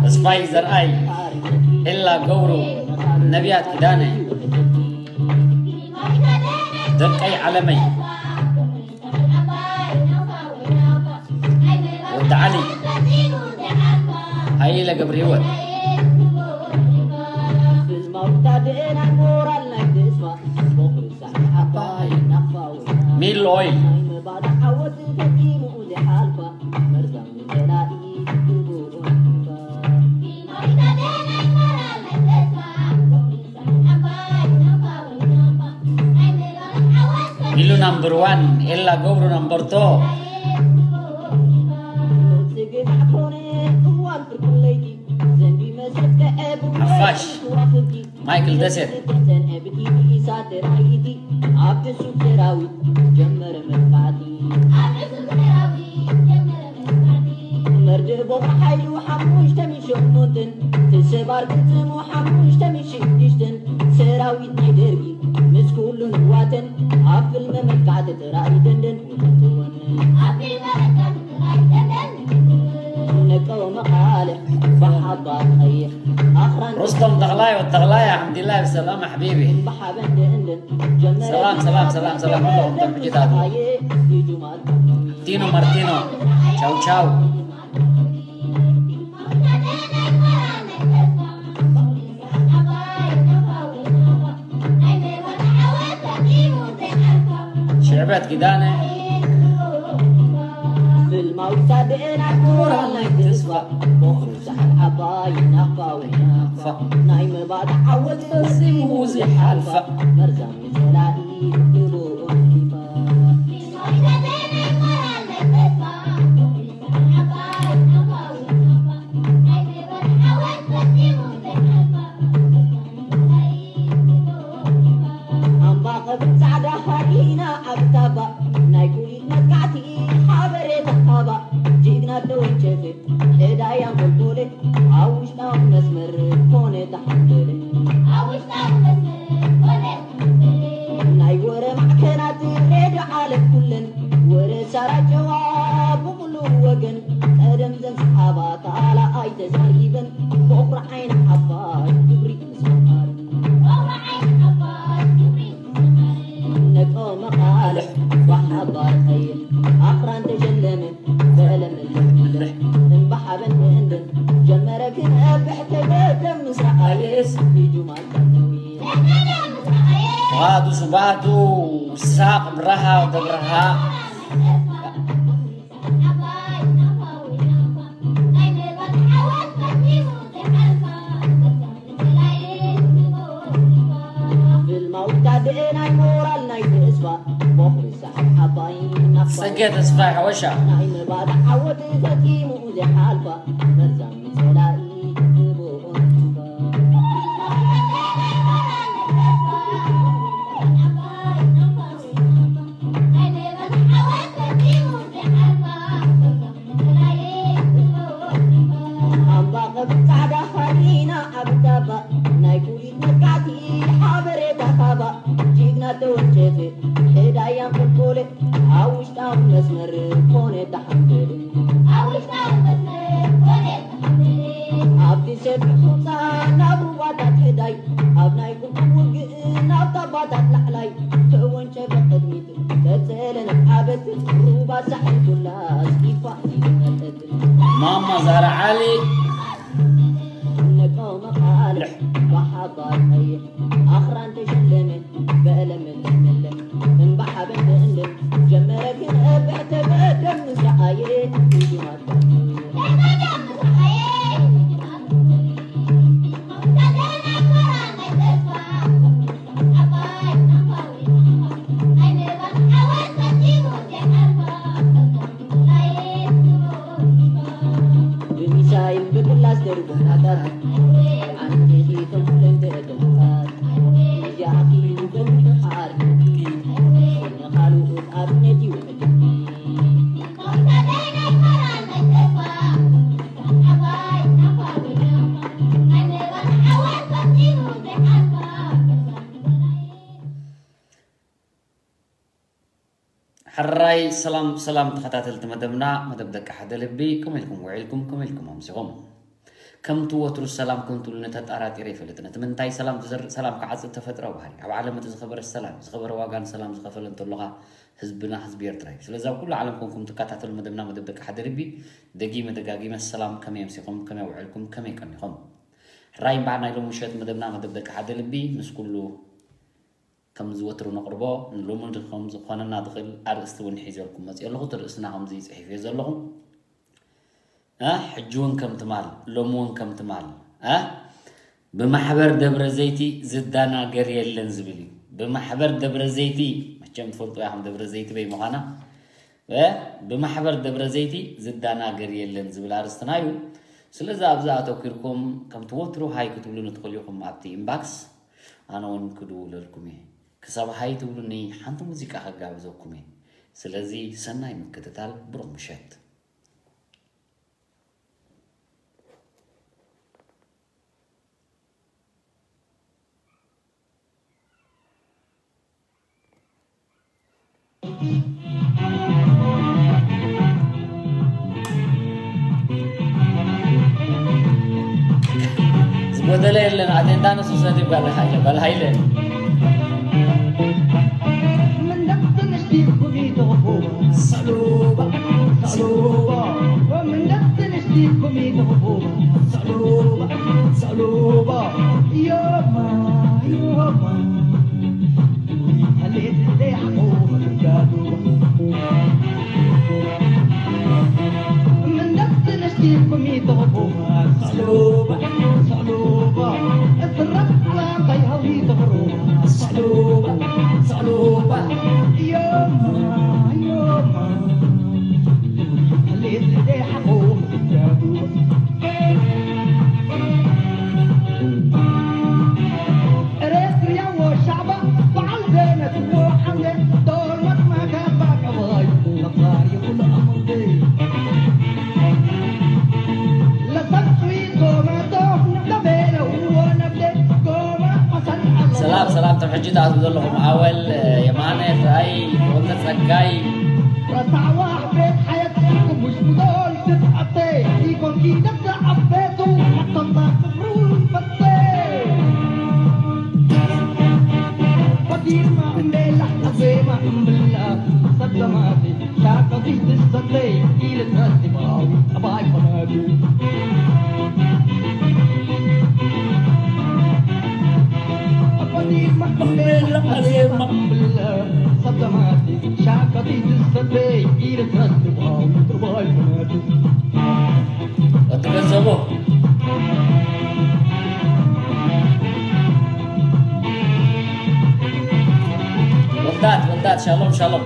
ተስፋይ ዘርኣይ፣ ኤላ ገብሩ፣ ነቢያት ኪዳነ፣ ደቀይ ዓለመይ፣ ወዲ ዓሊ፣ ሃይለ ገብረ ህይወት። ሚል ኦይል። ሚሉ ናምበር ዋን፣ ኤላ ገብሩ ናምበር ቱ። ሓፋሽ ማይክል ደሴት። መርድእ ቦኻ ሓይሉ ሓሙሽተ ሚእቲ ሸሞንተን፣ ተሰባር ቅልጽሙ ሓሙሽተ ሚእቲ ሽዱሽተን፣ ሰራዊት ናይ ደርጊ ምስ ኩሉ ንዋተን ኣብ ፍልመ መጥቃዕቲ ጥራይ ደንደን ወተትወን። ነቀው መቓልሕ ብሓባር ቀይሕ ኣኽራን ሩስቶም ተኽላይ ወተኽላይ ኣሕምዲላይ ብሰላም ኣሕቢቢ። ብሓበን ደንደን ጀመረ ሰላም፣ ሰላም፣ ሰላም፣ ሰላም፣ ኩሎም ተምሕጊታት። ኣየ ይጁማል ቲኖ ማርቲኖ፣ ቻው፣ ቻው። ሽዕበት ኪዳነ። ፍልማዊ ሳድኤና ሞራል ናይ ተስፋ ቦኽሪ ዝሓል ዓባይ ናፋ ወይ ናፋ ናይ መባእታ ዓወት ፈጺሙ ዘይሓልፋ መርዛም ጸላኢ ግቡእ ፊፋ። ኣምባኸብን ጻዕዳ ሃሪና ኣብ ታባ ናይ ኩሊት መጥቃዕቲ ሓበሬታ ሃባ ጅግና ተወንጨፈ ሕዳያን ቆልቆለ ኣብ ውሽጣዊ መስመር ኮነ ተሓንበለ ናይ ወረ ማዕከናት ሬድዮ ዓለም ኩለን ወረ ሳራ ጨዋ ብኹሉ ወገን ቀደም ዘምስሓባ ካልኣይ ተዛሪበን ቦኽሪ ዓይኒ ሓፋሽ ክብሪ ምስ ፈጣሪ ነቀው መቓልሕ ብሓባር ቀይሕ ኣኽራን ተሸለመ በለምልሕ እምባሓበን ምእንድን ጀመረ ክነብሕ ተገደም ምስ ረኣየስ ሂጁ ማልካ ተዊ ባቱ ስባቱ ሳቅ ብረሃ ደብረሃ ፍልማዊ ታደኤ ናይ ሞራል ናይ ተስፋ ቦኽሪ ሰዓት ዓባይ ናፋ ጸገ ተስፋይ ሓወሻ ናይ መባእታ ዓወት ፈጺሙ ዘይሓልፋ መርዛም ጸላኢ ግቡእ ኣምባኸብ ጻዕዳ ኸዲና ኣብ ታባ ናይ ኩሊት መጥቃዕቲ ሓበሬታ ሃባ ጅግና ተወንጨፈ ሕዳያን ቆልቆለ ኣብ ውሽጣዊ መስመር ኮነ ተሓንበለ ኣብቲ ሰፊሕ ሑጻ ናብ ሩባታት ሕዳይ ኣብ ናይ ቁልቁል ውግእ ናብ ታባታት ላዕላይ ተወንጨፈ ቅድሚት ቀጸለ ንዓበት ሩባ ሳሕል ኩላ ኣስጢፋ ይመጠት ማማ ዛራ ዓሊ ነቀው መቓልሕ ብሓባር ቀይሕ ኣኽራን ተሸለመ በእለምልምልም እምባሓበን ብእንድም ጀመረ ክነብሕ ተበደም ምስ ረኣየ ንጅማት ብሚሳይል ብክላስተር ቦምባታት ኣንኺኺቶም ኩለን ከተማታት እዚኣኺ ውበን ኣርኪ ንኻልኦት ኣብነት ይውዕል ሕራይ ሰላም ሰላም ተኸታተልቲ መደብና፣ መደብ ደቂ ሓደ ልቢ፣ ከመይ ኢልኩም ውዒልኩም፣ ከመይ ኢልኩም ኣምሲኹም? ከምቲ ወትሩ ሰላም ከም ትብሉኒ ተጣራጢረ ይፈልጥ። ነቲ ምንታይ ሰላም ዝዘርእ ሰላም ክዓጽድ ተፈጥራዊ ባህሪ። ኣብ ዓለም እቲ ዝኸበረ ሰላም እዩ። ዝኸበረ ዋጋ ንሰላም ዝኸፈለ እንተሎኻ ህዝብና ህዝቢ ኤርትራ እዩ። ስለዚ ኣብ ኩሉ ዓለም ኮንኩም ትከታተሉ መደብና መደብ ደቂ ሓደ ልቢ፣ ደጊመ ደጋጊመ ሰላም ከመይ ኣምሲኹም፣ ከመይ ውዒልኩም፣ ከመይ ቀኒኹም? ሕራይ እምበኣር ናይ ሎሚ ምሸት መደብና መደብ ደቂ ሓደ ልቢ ምስ ኩሉ ከም ዝወትሩ ነቕርቦ ንሎሚ ከም ዝኾነና ዝኽእል ኣርእስቲ እውን ሒዘልኩም መፅእ ኣለኹ። እቲ ርእስና ከምዚ ፅሒፍ እየ ዘለኹ። እ፣ ሕጂ እውን ከም ትማል፣ ሎሚ እውን ከም ትማል፣ እ፣ ብማሕበር ደብረ ዘይቲ ዝዳናገር የለን ዝብል እዩ። ብማሕበር ደብረ ዘይቲ፣ መቸም ትፈልጡ ኢኹም ደብረ ዘይቲ በይ ምዃና። እ፣ ብማሕበር ደብረ ዘይቲ ዝዳናገር የለን ዝብል ኣርእስትና እዩ። ስለዚ ኣብዚ ኣተኲርኩም ከምቲ ወትሩ ሃይ ክትብሉኒ ትኽእሉ ኢኹም ኣብቲ ኢንባክስ። ኣነ እውን ክድውለልኩም እየ። ክሳብ ሃይ ትብሉኒ ሓንቲ ሙዚቃ ከጋብዘኩም እየ። ስለዚ ሰናይ ምክትታል፣ ብሩኽ ምሸት። ዝጎደለ የለን። ኣቴንዳ ንሱ ሰትዩ ጓል ሃይለ፣ ጓል ሃይለ። ሰላም ሰላም፣ ተም ሕጂ ትኣትዉ ዘለኹም ኣወል የማነ፣ ራይ ወልደ ጸጋይ። ረሳዋ ቤት ሓየት፣ ምሽ ሙዶል ትትኣተ፣ ኢኮንኪ ደብተ ዓበቱ፣ ሓቶምታ ክብሩ ፈተ። ፈዲማ እምቤላ፣ ኣዜማ እምብላ፣ ሰብ ዘማቲ፣ ሻቀቲ ትሰተይ፣ ኢልትረስ ባዊ፣ ጠባይ ፈናቲ። ወዲ ገንዘቦ። ወልዳት፣ ወልዳት፣ ሻሎም፣ ሻሎም።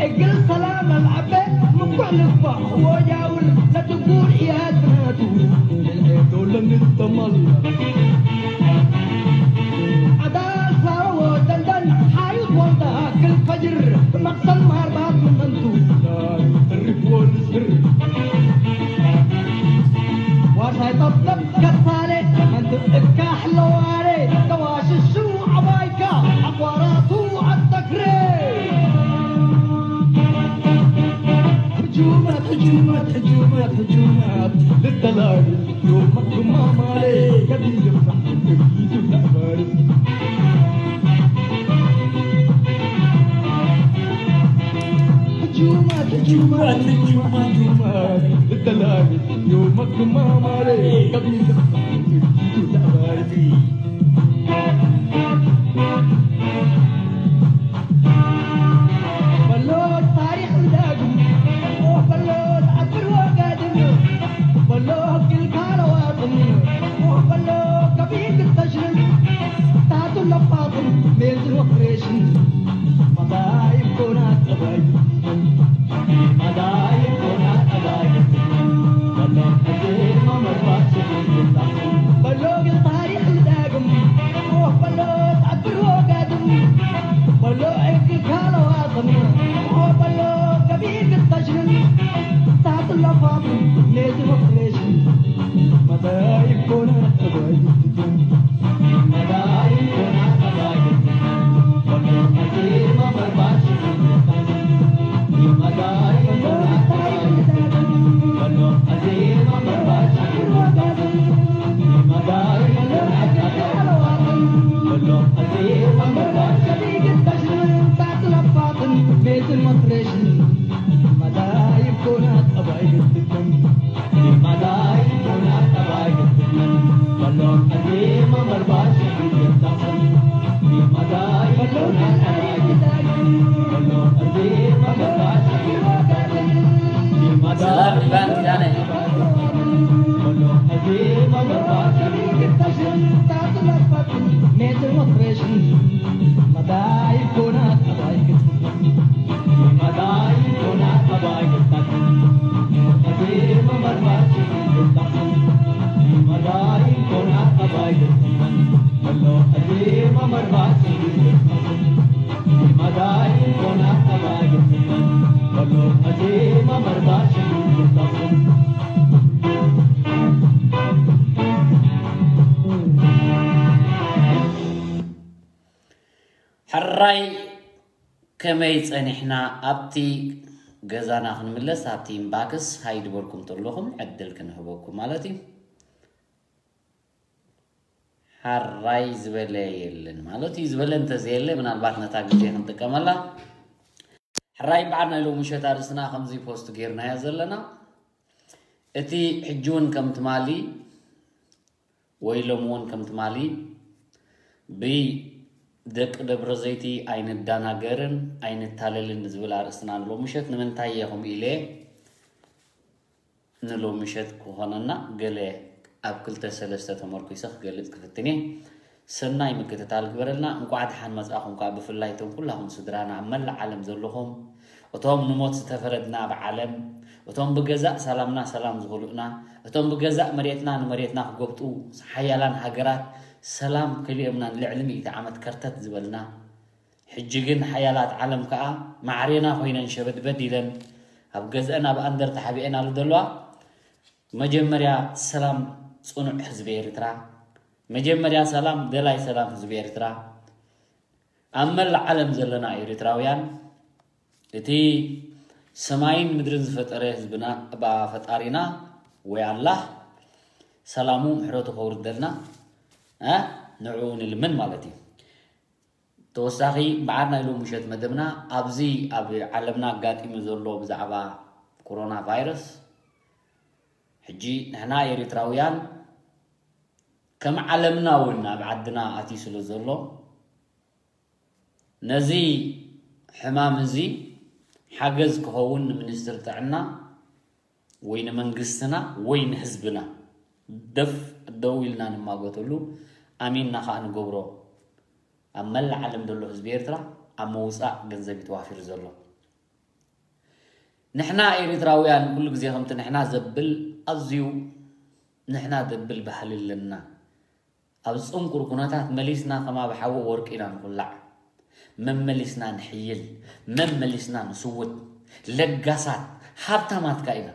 እግል ሰላም ኣልዓበ ምኩዕ ልባ ወጃውል ለትጉር እያትነቱ ልዕቶ ለንተመል ዓዳል ሳሮ ወደንደን ሓዩት ወንዳ ክል ፈጅር መቅሰል ማርባት ምንንቱ ትርፍ ወልስር ዋርሳይ ጠብጠብ ከሳለ ኣንቲ እካ ሕለዋለ ተዋሽሹ ዓባይካ ኣቋራቱ ኣተክሬ ሕጁማት ሕጁማት ሕጁማት ሕጁማት ልተላሉ ዮመ ዱማ ማለ ከቢድ ፍራሕ እኪቱ ተዕባሪ ሕጁማት ሕጁማት ሕጁማት ሕጁማት ልተላሉ ዮመ ዱማ ማለ ከቢድ ፍራሕ እኪቱ ተዕባሪ ሰላም ሪባን ኪዳነ። ሕራይ ከመይ ጸኒሕና ኣብቲ ገዛና ክንምለስ ኣብቲ ኢምባክስ ሃይ ድበልኩም ተለኹም ዕድል ክንህበኩም ማለት እዩ። ሕራይ ዝበለ የለን ማለት እዩ። ዝበለ እንተዘየለ ምናልባት ነታ ግዜ ክንጥቀመላ። ሕራይ በዓል ናይ ሎሚ ምሸት ኣርእስትና ከምዚ ፖስት ጌርናዮ ዘለና እቲ ሕጂ እውን ከም ትማሊ ወይ ሎም እውን ከም ትማሊ ብደቂ ደብረ ዘይቲ ኣይንዳናገርን ኣይንታለልን ዝብል ኣርእስትና ንሎም ምሸት ንምንታይ እየ ከምኡ ኢለ ንሎም ምሸት ክኾነና ገለ ኣብ ክልተ ሰለስተ ተመርኩሰ ክገልጽ ክፍትን እየ። ሰናይ ምክትታል ግበረልና። እንቋዕ ደሓን መጻኹም ከኣ ብፍላይ እቶም ኩላኹም ስድራና ኣብ መላእ ዓለም ዘለኹም እቶም ንሞት ዝተፈረድና ኣብ ዓለም እቶም ብገዛእ ሰላምና ሰላም ዝኽልኡና እቶም ብገዛእ መሬትና ንመሬትና ክጎብጡ ሓያላን ሃገራት ሰላም ከሊኦምና ንልዕሊ ሚእቲ ዓመት ከርተት ዝበልና ሕጂ ግን ሓያላት ዓለም ከኣ ማዕሬና ኮይነን ሸበድበድ ኢለን ኣብ ገዝአን ኣብ ኣንደር ተሓቢአን ኣሉ ዘለዋ መጀመርያ ሰላም ጽኑዕ ህዝቢ ኤርትራ መጀመርያ ሰላም ደላይ ሰላም ህዝቢ ኤርትራ ኣብ መላእ ዓለም ዘለና ኤርትራውያን እቲ ሰማይን ምድርን ዝፈጠረ ህዝብና እባ ፈጣሪና ወይ ኣላህ ሰላሙ ምሕረቱ ከውርደልና ንዕኡ ንልምን ማለት እዩ። ተወሳኺ በዓል ናይ ሎም ምሸት መደብና ኣብዚ ኣብ ዓለምና ኣጋጢሙ ዘሎ ብዛዕባ ኮሮና ቫይረስ ሕጂ ንሕና ኤርትራውያን ከም ዓለምና እውን ኣብ ዓድና ኣትዩ ስለ ዘሎ ነዚ ሕማም እዚ ሓገዝ ክኸውን ንሚኒስትር ጥዕና ወይ ንመንግስትና ወይ ንህዝብና ደፍ ደው ኢልና ንማጎተሉ ኣሚንና ከዓ ንገብሮ ኣብ መላእ ዓለም ዘሎ ህዝቢ ኤርትራ ኣብ ምውፃእ ገንዘብ እዩ ተዋፊሩ ዘሎ። ንሕና ኤርትራውያን ኩሉ ግዜ ከምቲ ንሕና ዘብል ኣዝዩ ንሕና ዘብል ባህሊ ኣለና። ኣብ ጽንኩር ኩነታት መሊስና ከም ኣብ ሓዊ ወርቂ ኢና ንኹላዕ። መመሊስና ንሕይል፣ መመሊስና ንስውት፣ ለጋሳት፣ ሃብታማት ከኣ ኢና።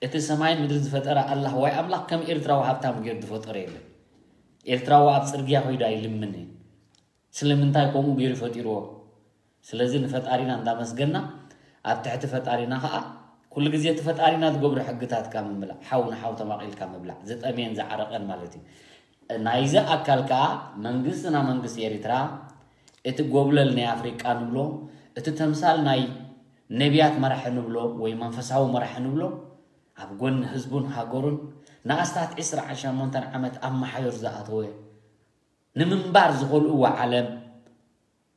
እቲ ሰማይን ምድርን ዝፈጠረ ኣላህ ዋይ ኣምላኽ ከም ኤርትራዊ ሃብታም ገይሩ ዝፈጠሮ የለን። ኤርትራዊ ኣብ ጽርግያ ከይዱ ኣይልምንን። ስለምንታይ ከምኡ ገይሩ ፈጢርዎ? ስለዚ ንፈጣሪና እንዳመስገና ኣብ ትሕቲ ፈጣሪና ከዓ ኩሉ ግዜ እቲ ፈጣሪና ዝገብሮ ሕግታት ካብ ምምላእ ሓው ንሓው ተማቒልካ ምብላዕ ዝጠምየን ዝዓረቐን ማለት እዩ። ናይዚ ኣካል ከዓ መንግስትና መንግስቲ ኤሪትራ እቲ ጎብለል ናይ ኣፍሪቃ ንብሎ እቲ ተምሳል ናይ ነቢያት መራሒ ንብሎ ወይ መንፈሳዊ መራሒ ንብሎ ኣብ ጎኒ ህዝቡን ሃገሩን ንኣስታት ዕስራ ዓሻሞንተን ዓመት ኣብ መሓዮር ዝኣተወ ንምንባር ዝኸልእዎ ዓለም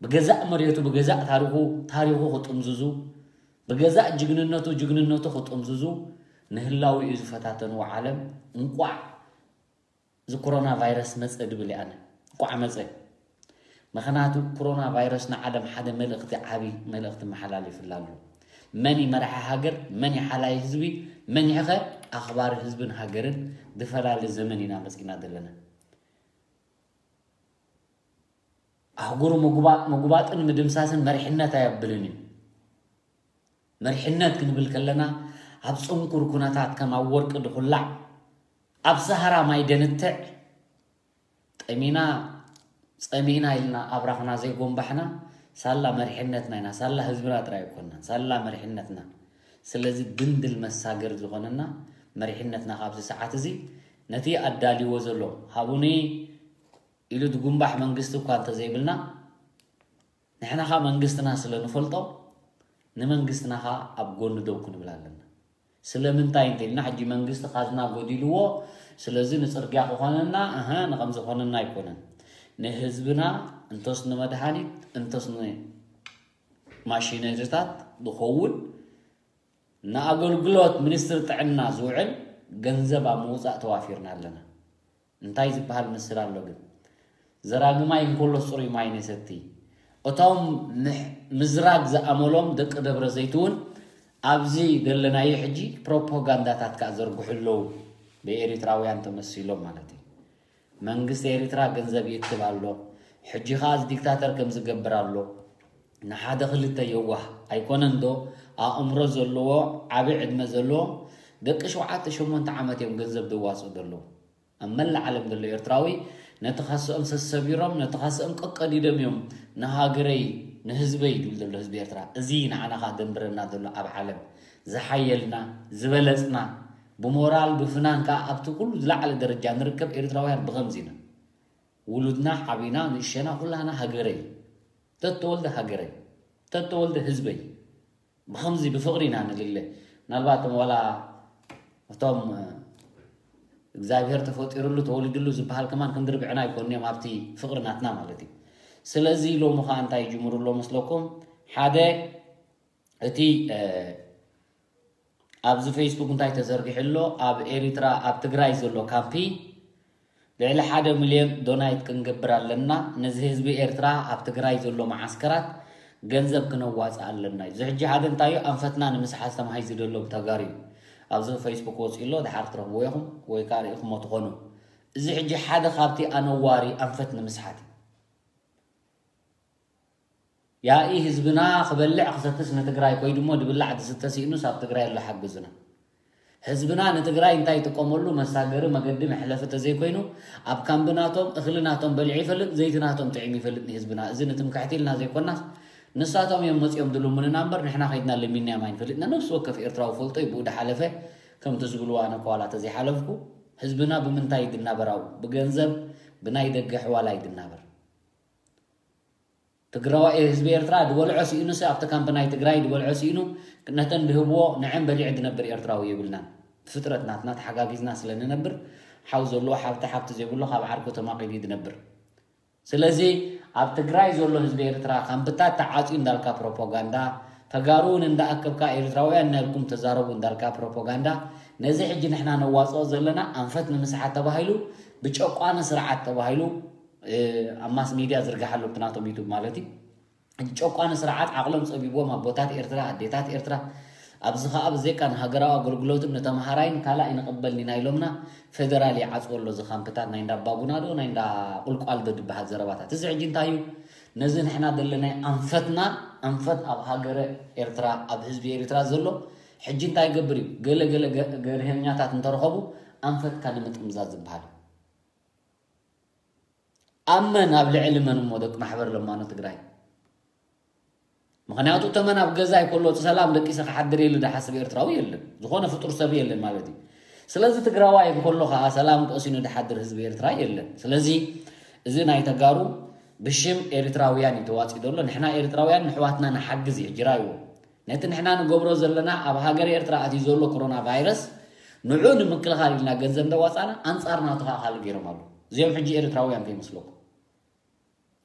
ብገዛእ መሬቱ ብገዛእ ታሪኹ ታሪኹ ክጥምዝዙ ብገዛእ ጅግንነቱ ጅግንነቱ ክጥምዝዙ ንህላዊኡ ዝፈታተንዎ ዓለም እንቋዕ እዚ ኮሮና ቫይረስ መፀ ድብል ኣነ እንቋዕ መፀ። ምክንያቱ ኮሮና ቫይረስ ንዓለም ሓደ መልእክቲ ዓብይ መልእክቲ መሓላሊፍላ ኣሎ። መን መራሒ ሃገር መን ሓላይ ህዝቢ መን ኸ ኣኽባሪ ህዝብን ሃገርን ዝፈላለ ዘመን ኢና መፂና ዘለና። ኣህጉሩ ምጉባጥ ምጉባጥን ምድምሳስን መሪሕነት ኣየብልን እዩ። መሪሕነት ክንብል ከለና ኣብ ጽንኩር ኩነታት ከም ኣብ ወርቂ ድኹላዕ ኣብ ሰሃራ ማይ ደንትዕ ጠሚና ጸሚና ኢልና ኣብራኽና ዘይጎንባሕና ሳላ መሪሕነትና ኢና። ሳላ ህዝብና ጥራይ ኣይኮናን፣ ሳላ መሪሕነትና። ስለዚ ድንድል መሳገር ዝኾነና መሪሕነትና ካብዚ ሰዓት እዚ ነቲ ኣዳልዎ ዘሎ ሃቡኒ ኢሉ ድጉንባሕ መንግስቲ እኳ እንተዘይብልና ንሕና ኸዓ መንግስትና ስለ ንፈልጦ ንመንግስትና ኸዓ ኣብ ጎኒ ደው ክንብል ኣለና። ስለምንታይ እንተኢልና ሕጂ መንግስቲ ካዝና ጎዲልዎ ስለዚ ንፅርግያ ክኾነና እሀ ንኸምዚ ክኾነና ኣይኮነን። ንህዝብና እንቶስ ንመድሃኒት እንቶስ ንማሽነሪታት ዝኸውን ንኣገልግሎት ሚኒስትሪ ጥዕና ዝውዕል ገንዘብ ኣብ ምውፃእ ተዋፊርና ኣለና። እንታይ ዝበሃል ምስል ኣሎ ግን? ዘራጊ ማይ እንከሎስ ፅሩይ ማይ ነሰቲ። እቶም ምዝራግ ዝኣመሎም ደቂ ደብረ ዘይት እውን ኣብዚ ዘለናዮ ሕጂ ፕሮፓጋንዳታት ከዓ ዘርግሑ ኣለዉ። ብኤሪትራውያን ተመሲሎም ማለት እዩ። መንግስቲ ኤሪትራ ገንዘብ ይእክብ ኣሎ። ሕጂ ከዓ እዚ ዲክታተር ከም ዝገብር ኣሎ። ንሓደ ክልተ የዋህ ኣይኮነን ዶ ኣእምሮ ዘለዎ ዓቢ ዕድመ ዘለዎ ደቂ ሸውዓተ ሸሞንተ ዓመት እዮም ገንዘብ ደዋፅኡ ዘለዉ። ኣብ መላእ ዓለም ዘሎ ኤርትራዊ ነቲ ካስኦም ሰሰቢሮም ነቲ ካስኦም ቀቀዲዶም እዮም ንሃገረይ ንህዝበይ ይብል ዘሎ ህዝቢ ኤርትራ። እዚ ንዓና ከዓ ደንብረና ዘሎ ኣብ ዓለም ዝሓየልና ዝበለፅና ብሞራል ብፍናን ከዓ ኣብቲ ኩሉ ዝለዓለ ደረጃ ንርከብ ኤርትራውያን ብኸምዚ ኢና። ውሉድና ዓቢና ንእሸና ኩላና ሃገረይ ተተወልደ ሃገረይ ተተወልደ ህዝበይ ብኸምዚ ብፍቕሪ ኢና ንልለ። ምናልባት ዋላ እቶም እግዚኣብሔር ተፈጢሩሉ ተወሊድሉ ዝበሃል ከማን ክንድርብዕና ኣይኮንዮም ኣብቲ ፍቕሪ ናትና ማለት እዩ። ስለዚ ሎሚ ከዓ እንታይ ይጅምሩ ኣሎ መስለኩም? ሓደ እቲ ኣብዚ ፌስቡክ እንታይ ተዘርጊሑ ኣሎ ኣብ ኤሪትራ ኣብ ትግራይ ዘሎ ካምፒ ልዕሊ ሓደ ሚልዮን ዶናይት ክንገብር ኣለና። ነዚ ህዝቢ ኤርትራ ኣብ ትግራይ ዘሎ መዓስከራት ገንዘብ ክነዋፅእ ኣለና እዩ። እዚ ሕጂ ሓደ እንታይ እዩ ኣንፈትና ንምስሓት ተማሂዙ ዘሎ ብተጋሩ እዩ። ኣብዚ ፌስቡክ ወፂኡ ኣሎ ድሓር ትረኽብዎ ኢኹም ወይ ከዓ ርኢኹሞ ትኾኑ። እዚ ሕጂ ሓደ ካብቲ ኣነዋሪ ኣንፈት ንምስሓት እዩ። ያኢ ህዝብና ክበልዕ ክሰትስ ንትግራይ ኮይዱሞ ድብላዕ ድስተ ስኢኑስ ኣብ ትግራይ ኣሎ ሓግዙና። ህዝብና ንትግራይ እንታይ ይጥቀመሉ መሳገሪ መገዲ መሕለፊ ተዘይኮይኑ ኣብ ካምቢ ናቶም እኽሊ ናቶም በሊዑ ይፈልጥ ዘይቲ ናቶም ጥዒሙ ይፈልጥ ንህዝብና እዚ ንትምክሕቲ ኢልና ዘይኮናስ ንሳቶም እዮም መፂኦም ድልምኑና እምበር ንሕና ከይድና ለሚንናዮም ኣይንፈልጥና ነብሲ ወከፍ ኤርትራዊ ፈልጦ እዩ ብኡ ድሓለፈ ከምቲ ዝብልዎ ኣነ ከዋላ ተዘይሓለፍኩ ህዝብና ብምንታይ ድናበር ኣብኡ ብገንዘብ ብናይ ደገ ሕዋላ ይድናበር ትግራዋይ ህዝቢ ኤርትራ ድበልዖ ስኢኑ ሲ ኣብቲ ካምፕ ናይ ትግራይ ድበልዖ ስኢኑ ነተን ድህብዎ ንዐን በሊዑ ድነብር ኤርትራዊ የብልናን። ፍጥረት ናትና ተሓጋጊዝና ስለ ንነብር ሓው ዘለዎ ሓብቲ ሓብቲ ዘይብሉ ካብ ዓርኩ ተማቒሉ እዩ ድነብር። ስለዚ ኣብ ትግራይ ዘሎ ህዝቢ ኤርትራ ካምፕታት ተዓፅዩ እንዳልካ ፕሮፓጋንዳ ተጋሩ እውን እንዳኣከብካ ኤርትራውያን ነርኩም ተዛረቡ እንዳልካ ፕሮፓጋንዳ ነዚ ሕጂ ንሕና ነዋፅኦ ዘለና ኣንፈት ንምስሓት ተባሂሉ ብጨቋኒ ስርዓት ተባሂሉ ኣብ ማስ ሚድያ ዝርጋሕ ኣሎ ብናቶም ዩቱብ ማለት እዩ። ጨቋኒ ስርዓት ዓቕሎም ፀቢብዎም ኣቦታት ኤርትራ ኣዴታት ኤርትራ ኣብዚ ከዓ ብዘይካ ንሃገራዊ ኣገልግሎትን ንተምሃራይን ካልእ ኣይንቕበልን ኢና ኢሎምና ፌደራል ይዓፅዎ ኣሎ እዚ ካምፕታት ናይ እንዳ ኣባጉና ዶ ናይ እንዳ ቁልቋል ዶ ዝበሃል ዘረባታት እዚ ሕጂ እንታይ እዩ ነዚ ንሕና ዘለናይ ኣንፈትና ኣንፈት ኣብ ሃገረ ኤርትራ ኣብ ህዝቢ ኤርትራ ዘሎ ሕጂ እንታይ ይገብር እዩ ገለ ገለ ገርሀኛታት እንተረኸቡ ኣንፈትካ ንምጥምዛዝ ዝበሃል ኣብ መን ኣብ ልዕሊ መን እሞ ደቂ ማሕበር ለማኖ ትግራይ ምክንያቱ ተመን ኣብ ገዛ ይኮሎ እቲ ሰላም ደቂሰ ክሓድር የሉ ዝሓስብ ኤርትራዊ የለን ዝኾነ ፍጡር ሰብ የለን ማለት እዩ ስለዚ ትግራዋይ እንኮሎ ከዓ ሰላም ቀሲኑ ዝሓድር ህዝቢ ኤርትራ የለን ስለዚ እዚ ናይ ተጋሩ ብሽም ኤርትራውያን እዩ ተዋፂ ዘሎ ንሕና ኤርትራውያን ንሕዋትና ንሓግዝ እዩ ጅራይዎ ነቲ ንሕና ንገብሮ ዘለና ኣብ ሃገር ኤርትራ ኣትዩ ዘሎ ኮሮና ቫይረስ ንዑ ንምክልኻል ኢልና ገንዘብ እንዳዋፃና ኣንፃር ናቱ ከዓ ካልእ ገይሮም ኣለዉ እዚኦም ሕጂ ኤርትራውያን ከይመስለኩም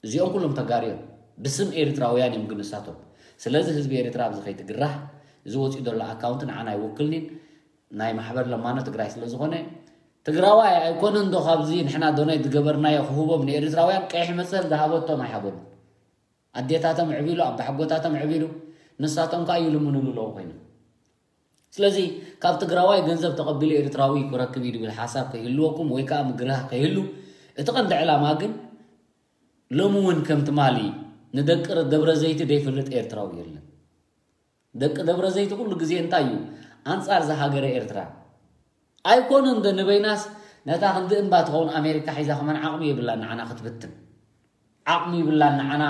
እዚኦም ኩሎም ተጋርዮም ብስም ኤርትራውያን እዮም ግንሳቶም ስለዚ ህዝቢ ኤርትራ ኣብዚ ከይትግራህ እዚ ወፂኡ ዘሎ ኣካውንት ንዓና ኣይውክልኒን ናይ ማሕበር ለማኖ ትግራይ ስለዝኾነ ትግራዋይ ኣይኮነን ዶ ካብዚ ንሕና ዶናይ ዝገበርናዮ ክህቦም ንኤርትራውያን ቀይሕ መፅል ዝሃበቶም ኣይሃቦምን ኣዴታቶም ዕቢሉ ኣባሓጎታቶም ዕቢሉ ንሳቶም ከዓ ይልምኑሉ ኣለዉ ኮይኖም ስለዚ ካብ ትግራዋይ ገንዘብ ተቐቢሉ ኤርትራዊ ክረክብ እዩ ዝብል ሓሳብ ከይህልወኩም ወይ ከዓ ምግራህ ከይህሉ እቲ ቀንዲ ዕላማ ግን ሎሚ እውን ከም ትማሊ ንደቂ ደብረ ዘይቲ ዘይፈልጥ ኤርትራዊ የለን። ደቂ ደብረ ዘይቲ ኩሉ ግዜ እንታይ እዩ ኣንጻር ዝሃገረ ኤርትራ ኣይኮነን። ዶ ንበይናስ ነታ ክንዲ እምባ ትኸውን ኣሜሪካ ሒዛ ከማን ዓቕሚ የብላን ንዓና ክትብትን፣ ዓቕሚ ይብላን ንዓና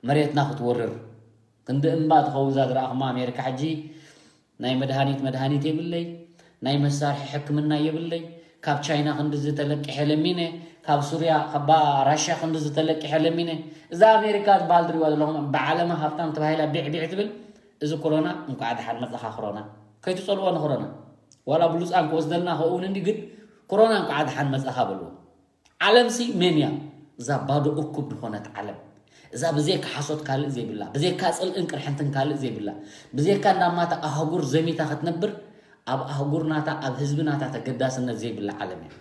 መሬትና ክትወርር። ክንዲ እምባ ትኸውን እዛ ዝረኣኹማ ኣሜሪካ ሕጂ ናይ መድሃኒት መድሃኒት የብለይ፣ ናይ መሳርሒ ሕክምና የብለይ። ካብ ቻይና ክንዲ ዝተለቅሐ ለሚነ፣ ካብ ሱርያ ካብ ራሻ ክንዲ ዝተለቅሐ ለሚነ። እዛ ኣሜሪካ ዝበሃል ትሪዋ ዘለኹም ብዓለማ ሃብታም ተባሂላ ቢዕ ቢዕ ትብል። እዚ ኮሮና እንኳዕ ደሓን መጻኻ ኮሮና። ከይትጸልዎ ንኮሮና። ዋላ ብሉጻን ክወስደልና ከእውን እንዲ ግን ኮሮና እንኳዕ ደሓን መጻኻ በልዎ። ዓለምሲ መን እያ? እዛ ባዶ እኩብ ዝኾነት ዓለም፣ እዛ ብዘይካ ሓሶት ካልእ ዘይብላ፣ ብዘይካ ጽልእን ቅርሕንትን ካልእ ዘይብላ፣ ብዘይካ እንዳማታ ኣህጉር ዘሚታ ክትነብር፣ ኣብ ኣህጉር ናታ ኣብ ህዝቢ ናታ ተገዳስነት ዘይብላ ዓለም እያ።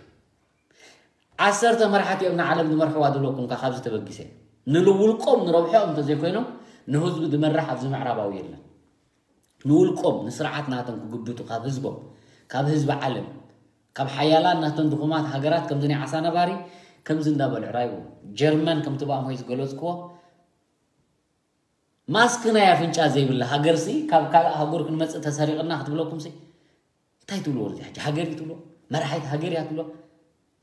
ዓሰርተ መራሕቲ እዮም ንዓለም ዝመርሕዋ ዘለኩም ካብዚ ተበጊሰ ንልውልቆም ንረብሖም እንተዘይኮይኖም ንህዝቢ ዝመራሕ ኣብዚ ምዕራባዊ የለን። ንውልቆም ንስርዓት ናቶም ክግብቱ ካብ ህዝቦም ካብ ህዝቢ ዓለም ካብ ሓያላን ናተን ድኹማት ሃገራት ከምዚ ናይ ዓሳ ነባሪ ከምዚ እንዳበልዑ ራይዎ ጀርመን ከምቲ ብኣምሆይ ዝገለጽክዎ ማስክ ናይ ኣፍንጫ ዘይብላ ሃገርሲ ካብ ካልእ ኣህጉር ክንመጽእ ተሰሪቕና ክትብለኩምሲ እንታይ ትብልዎ ነዚ ሕጂ ሃገር እዩ ትብሎ መራሒት ሃገር እያ ትብሎ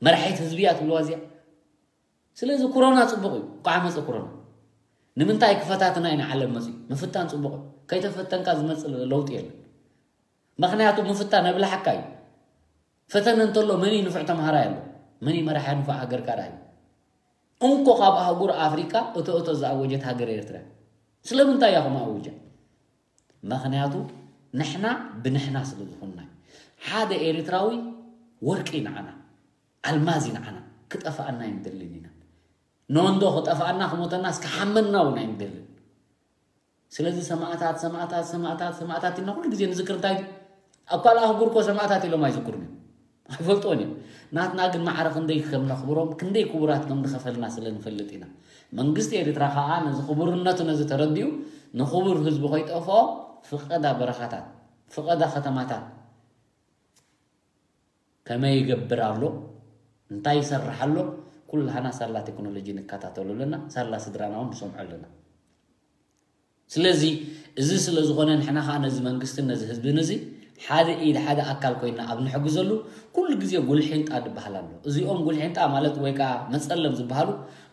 መራሒት ህዝቢ እያ ትብልዋ እዚኣ ስለዚ ኩሮና ጽቡቕ እዩ እኳ መጸ ኩሮና ንምንታይ ክፈታትና ኢና ዓለም መጽዩ ምፍታን ጽቡቕ እዩ ከይተፈተንካ ዝመጽእ ለውጢ የለን ምኽንያቱ ምፍታን ኣብላሓካ እዩ ፈተነ እንተሎ መን እዩ ንፉዕ ተምሃራይ ኣሎ መን እዩ መራሒ ንፉዕ ሃገርካ ዳዩ እንኮ ካብ ኣህጉር ኣፍሪካ እቶ እቶ ዝኣወጀት ሃገር ኤርትራ ስለምንታይ እያ ከምኡ ኣውጃ ምኽንያቱ ንሕና ብንሕና ስለ ዝኾንና ሓደ ኤርትራዊ ወርቂ ንዓና ኣልማዝ ንዓና ክጠፋኣና ኣይንደልን ኢና ኖንዶ ክጠፋኣና ክሞተና እስከ ሓመና እውን ኣይንደልን ስለዚ ሰማእታት ሰማእታት ሰማእታት ሰማእታት ኢና ኩሉ ግዜ ንዝክር እንታይ ኣኳል ኣህጉር ኮ ሰማእታት ኢሎም ኣይዝክሩን እዮም ኣይፈልጥዎን እዮም ናትና ግን ማዕረ ክንደይ ከም ነኽብሮም ክንደይ ክቡራት ከም ንኸፈልና ስለ ንፈልጥ ኢና መንግስቲ ኤርትራ ከዓ ነዚ ክቡርነቱ ነዚ ተረዲኡ ንክቡር ህዝቢ ከይጠፍኦ ፍቐዳ በረኻታት ፍቐዳ ከተማታት ከመይ ይገብር ኣሎ እንታይ ይሰርሕ ኣሎ ኩላህና ሳላ ቴክኖሎጂ ንከታተሎ ኣለና ሳላ ስድራና እውን ንሰምዖ ኣለና ስለዚ እዚ ስለ ዝኾነ ንሕና ከዓ ነዚ መንግስትን ነዚ ህዝብን እዚ ሓደ ኢድ ሓደ ኣካል ኮይና ኣብ ንሕግዘሉ ኩሉ ግዜ ጉልሒንጣ ዝበሃል ኣሎ እዚኦም ጉልሒንጣ ማለት ወይ ከዓ መፀለም ዝበሃሉ